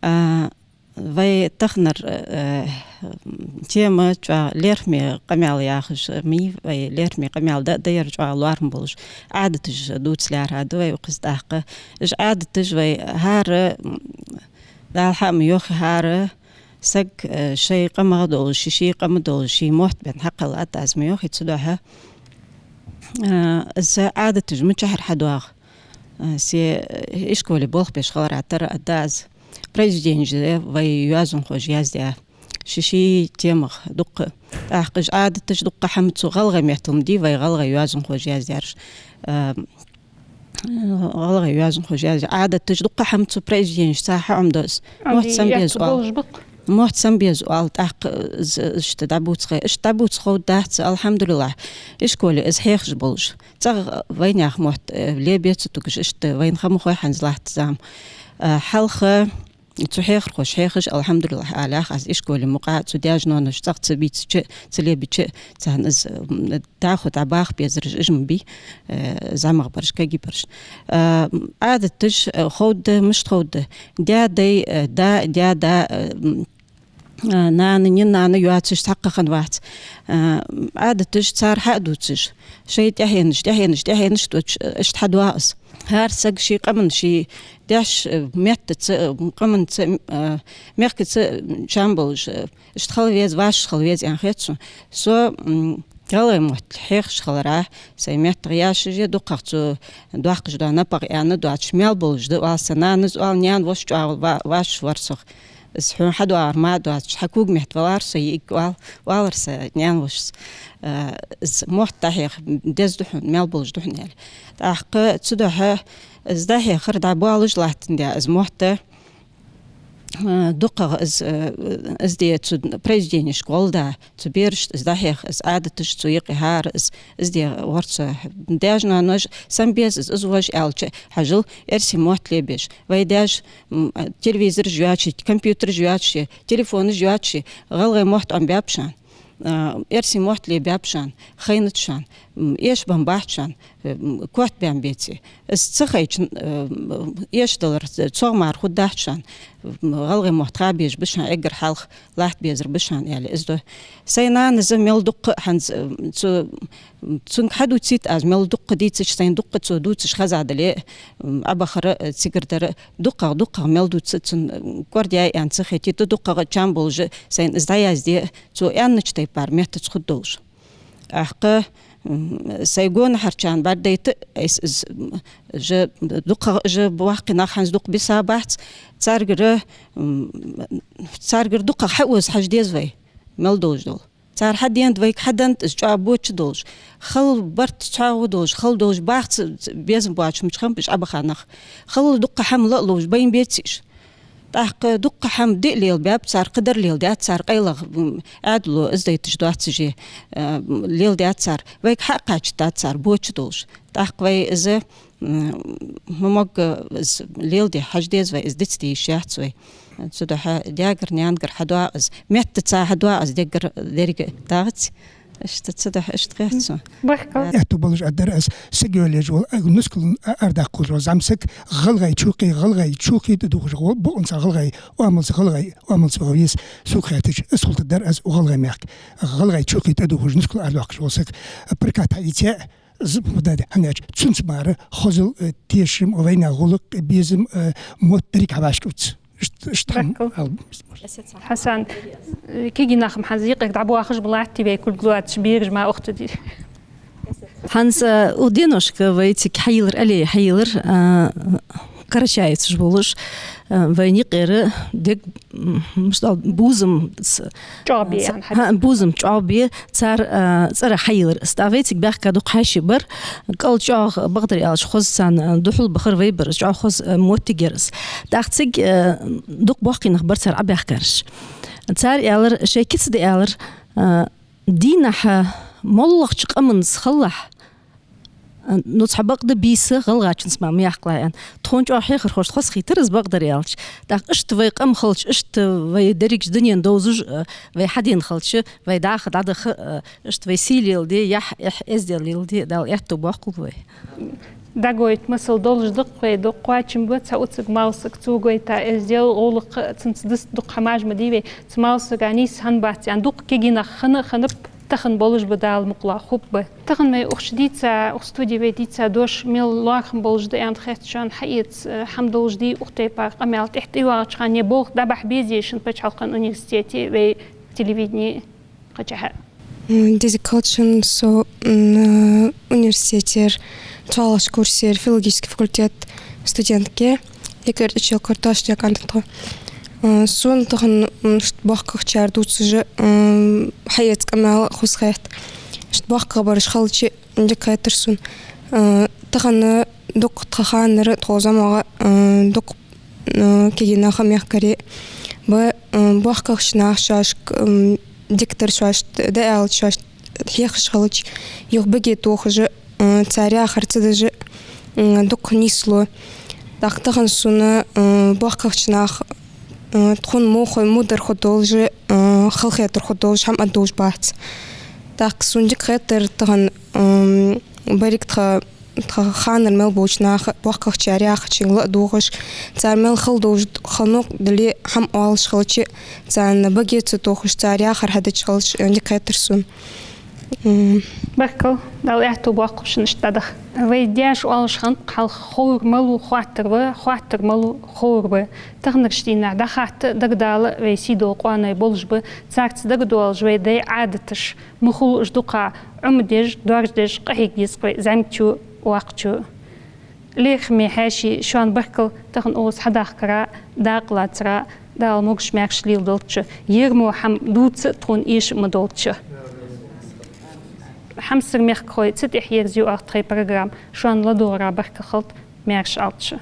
Э, Вай таханара, э, тема чӀоагӀа лерхӀаме къамаьл яхаш ма йий, вай лерхӀаме къамаьл да-, даяр чӀоагӀа лоархӀам болаш, Ӏадаташ дувца лаьрхӀад вай укхаза тӀаккха. Уж Ӏадаташ вай хӀара, м, Дала хьа ма йоахий, хӀара саг, э, ший къамах долаш, ший, ший къамах долаш, ший мотт бен хьакхеллад аз ма йоахий, цудухьа, э, из Ӏадаташ мичахьара хьадоагӀа. Э, се, э, ишколе болх беш хиларах тара а да аз. Произведенеш да вай йоазонхоша яздаь. Ший-ший темах дукха. ТӀаккха уж Ӏадаташ дукха хӀама цу гӀалгӀай меттала ма дий вай гӀалгӀай йоазонхоша яздаьраш. Э, гӀалгӀай йоазонхоша яздаь Ӏадаташ дукха хӀама цу произведенешца хьаӀомаду аз. Мотт самбеза оал. Мотт самбеза оал, тӀаккха, э, з-, иштта дӀабувца хай. Иштта дӀабувца ховргдац, алхьамдулиллахӀ. Ишколе из хьехаш болаш. ЦӀагӀа вайнаьха мотт, э, лебе ца тугаш, иштта вайна ха ма хой хӀанз латта зама. Э, хьалха цу хьехархоша хьехаш, алхьамдулиллахӀ, алаьлча аз ишколе мукъагӀа цу даьша-ноаноша цӀагӀа ца бийцача, ца лебича, царна из, м, дӀахо дӀабаха безараш уж ма бий, э, зӀамагӀбараш, кагийбараш. Э, Ӏадаташ, э, ховргда, мишта ховргда. Даь-дай, э, да, даь-да, э, м, а, нана, нина-нана йоацаш цхьаккха хиннавац. А, Ӏадаташ цар хьа а дувцаш, шоай тӀехьенаш, тӀехьенаш, тӀехьенаш доацаш, а, иштта хьадоагӀа из. ХӀара сага ший къаман, ший даьша, а, меттаца, а, къаманца, а, мехкаца, а, чам болаш, а, иштта хила веза, вӀашагӀ хила веза аьнна хет сона. Со, м, гӀалгӀай мотт хьехаш хиларах, сай меттах яшаже дукхагӀа цо доаккхаш дола напагӀа аьнна доацаш мел болаш да, оал са нанас, оал, наьна-воша чӀоагӀа ва-, вӀашагӀ вар сох. Из хьона хьадоагӀар мара доацаш, хьа когаметта валар со йиӀиг, оал, оалар са наьна-вошас. Э, из мотт дӀахьеха деза да хьона, мел болаш да хьона, аьле. ТӀаккха цудухьа из дӀахьехар дӀабоалаш латтандаь, из мотт, э, дукхагӀа из, э, из де цу произведенешка гӀолла да, цу берашта из дӀахьеха, из Ӏадаташ цу юкъе хӀара, из, из де гӀорца. Даьша-ноаноша сам беза из, из вож аьлча, хьажал, эрсий мотт лебеш. Вай даьша, м, телевизораш йоацаш, компьютераш йоацаш, телефонаш йоацаш, гӀалгӀай мотт Ӏомабаьб шоана, а, эрсий мотт лебаьб шоана, хайнад шоана, м, эшабаьннабац шоана, м, котбаьнна беций. Из ца хайча, м, эшадалар цогӀа мара хургдац шоана, м, гӀалгӀай мотт ха безаш ба шоана, эггара хьалха латта безар ба шоана, аьле, из да. Сай нанас мел дукха хӀанз, м, цу Цунга хьадувцийт аз, мел дукха дийцача, сайна дукха цо дувцаш хеза дале, м, Ӏобахара, э, цигара дара, дукхагӀа, дукхагӀа мел дувца цун, м, кӀордаьй аьнна ца хетийта, дукхагӀа чам болаш а сайна из дӀаязде, цо аьннача тайпара меттаца хургдолаш. ТӀаккха, м, сай гонахьарчарна бӀаргадайта, айса из, м, жа, дукхагӀа жа боккхий нах хӀанз дукха бисабац, царгара, м, царгара дукхагӀа хьаоза хьажа деза вай, мел долаш дола. Цар хьаденад вайга, хьаденад из чӀоагӀа боча долаш. Хала барт цхьоагӀо долаш, хала долаш баха ца, ца, безам боацаш мича хиннаб уж Ӏобаха нах. Хала дукха хӀама ла а ловш, байна беций уж. ТӀаккха дукха хӀама диъ лелабаьб цар, кхыдар леладаьд цар, къайлагӀа, м, Ӏаьдало из дайташ доацаш, э, леладаьд цар. Вайга хьа а кхачийтад цар боча долаш. ТӀаккха вай из М, ма могга из леладе хьажа деза вай, из дицде йиш яц вай. Цудухьа даьгара, наьнагара хьадоагӀа из, меттаца хьадоагӀа из, деггара деррига дагӀац. Иштта цудухьа иштта хет сона. Баркал. Аьттув болаш а дар аз, саг йолаеш вола, а, нускал а, арадаккха хулаш вола зӀамсаг, гӀалгӀай чокхи, гӀалгӀай чокхи тӀадувхаш вола, бокъонца гӀалгӀай оамалца, гӀалгӀай оамалца вагӀа веза, сога хаьттача, из хулийтаргдар аз укх гӀалгӀай мехка. ГӀалгӀай чокхи тӀадувхаш, нускал арадоаккхаш вола саг, прокат хьаийце, З-, да, да, хӀана аьлча, цунца мара хозал, э, тешам, вайнаьха гӀулакх, безам, э, мотт деррига хьабашкавц. Ишт-, ишт хӀама Баркал. Ал-, Хьасан, э, кегий нах-м хӀанз юкъе дӀабоахаш ба латтий вай кулг лоацаш, бераш ма ухтади. ХӀанз, э, укх деношка вай цига хьайийлар, аллея хьайийлар, э, карачаевцаш болаш, э, вайна юкъера дег М, мишта оал, бувзам ц-, ЧӀоагӀа бе, ц-, яхаш хьа, хьа, бувзам чӀоагӀа бе, цар, а, цӀерах хьайийлар. Из тӀа вай цига баьхка дукха хьаьший бар, кӀал чӀоагӀа, бакъдар аьлча, хоза царна, а, духьал бахар вай бар, чӀоагӀа хоза, а, моттиг яр из. ТӀаккха цига, а, дукха боккхий нах бар цар Ӏобаьхкараш. Цар аьлар, шоай кица да аьлар, а, дийнахьа моллагӀча къаманца хилалахь, ну, цхьа бакъда бийса гӀалгӀачунца ма мехкла ян. Тхона чӀоагӀа хьехархошта хоза хийтар из, бакъдар аьлча. ТӀаккха иштта вай къам хилча, иштта вай дерригача дунен довзаш, э, вай хьадена хилча, вай даха, дӀадаха, э, иштта вай сий леладе, яхь, эхь, эздел леладе, Дала аьттув боаккхалба вай. ДӀагойтта масал долаш да-кх вай, дукха кхоачам ба цхьа уцаг малсаг, цо гойта эздел, гӀулакх, цунца дус дукха хӀамаш ма дий вай. Цу малсага нийса хӀама бац, ян дукха кегий нах хинна, хиннаб, тахан болаш ба, Дала мукъалахь, хургба. Тахан вай укх чу дийца, укх студе вай дийца дош мел лоархӀам болаш да аьнна хет шоана, хьаэца, э, хӀама долаш дий укх тайпара къамаьл? ТӀехьа тӀайоагӀача хана е болх дӀабахьа безий шун паччахьалкхен университете, вай телевидене кхачахьа? М, деза калчан со, м, э, университетера цхьоалагӀча курсера филологически факультета студентка я. Е кертӀача картошка кӀантан тхо. Э, сона тахан, м, иштта боккхагӀчар дувцаш а, м, хьаэца къамаьл хоза хет. Иштта боккхагӀбараш хилча, дика хетар сона. Э, тахан дукха тха ханара, тхо зӀамагӀа, э, дукха, э, кегий нах а мехкарий ба, э, боккхагӀча наха шоашка, м, дикадар шоашта дӀааьлча, шоашта хьехаш хилча, юха баге тохаш а, э, цар яхар ца деш а, э, дукха нийслу. ТӀаккха тахан сона, э, боккхагӀча наха, э, тхона мухой мудар хургдолаш а, э, халахетар хургдолаш хӀама а долаш бац. ТӀаккха сона дика хетар тахан, э, берриг тха тха ханара мел болча наха, боккхагӀчар яхачунга ладувгӀаш, цар мел хала долаш хиннад, дале хӀама оалаш хилча, царна баге ца тохаш, цар яхар хьадича хилча, дика хетар сона. М. Баркал, Дала аьттув боаккхалба шун иштта дӀадаха. Вай даьша оалаш хиннад, хьалха ховр малув хоаттар ва, хоаттар малув ховр ва. Таханарча дийнахьа дӀахатта, дагадала вай сий дола къоаной болаш ба, царца дагадоалаш вай дай Ӏадаташ ма хулла уж дукха Ӏомадеш, доаржадеш къахьега деза-кх вай зӀамигачо, воккхачо. ЛерхӀаме хьаьший, шоана баркал тахан укхаза хьадахкара, дакъа лацара, Дала могаш-маьрша леладолда шо. Ер мо хӀама дувца тхона эша ма долда шо. Хьамсара мехкахой, цу тӀехьа ерзаю оаха тхоай программа. Шоана ладувгӀара баркал хилда, маьрша Ӏалда шо.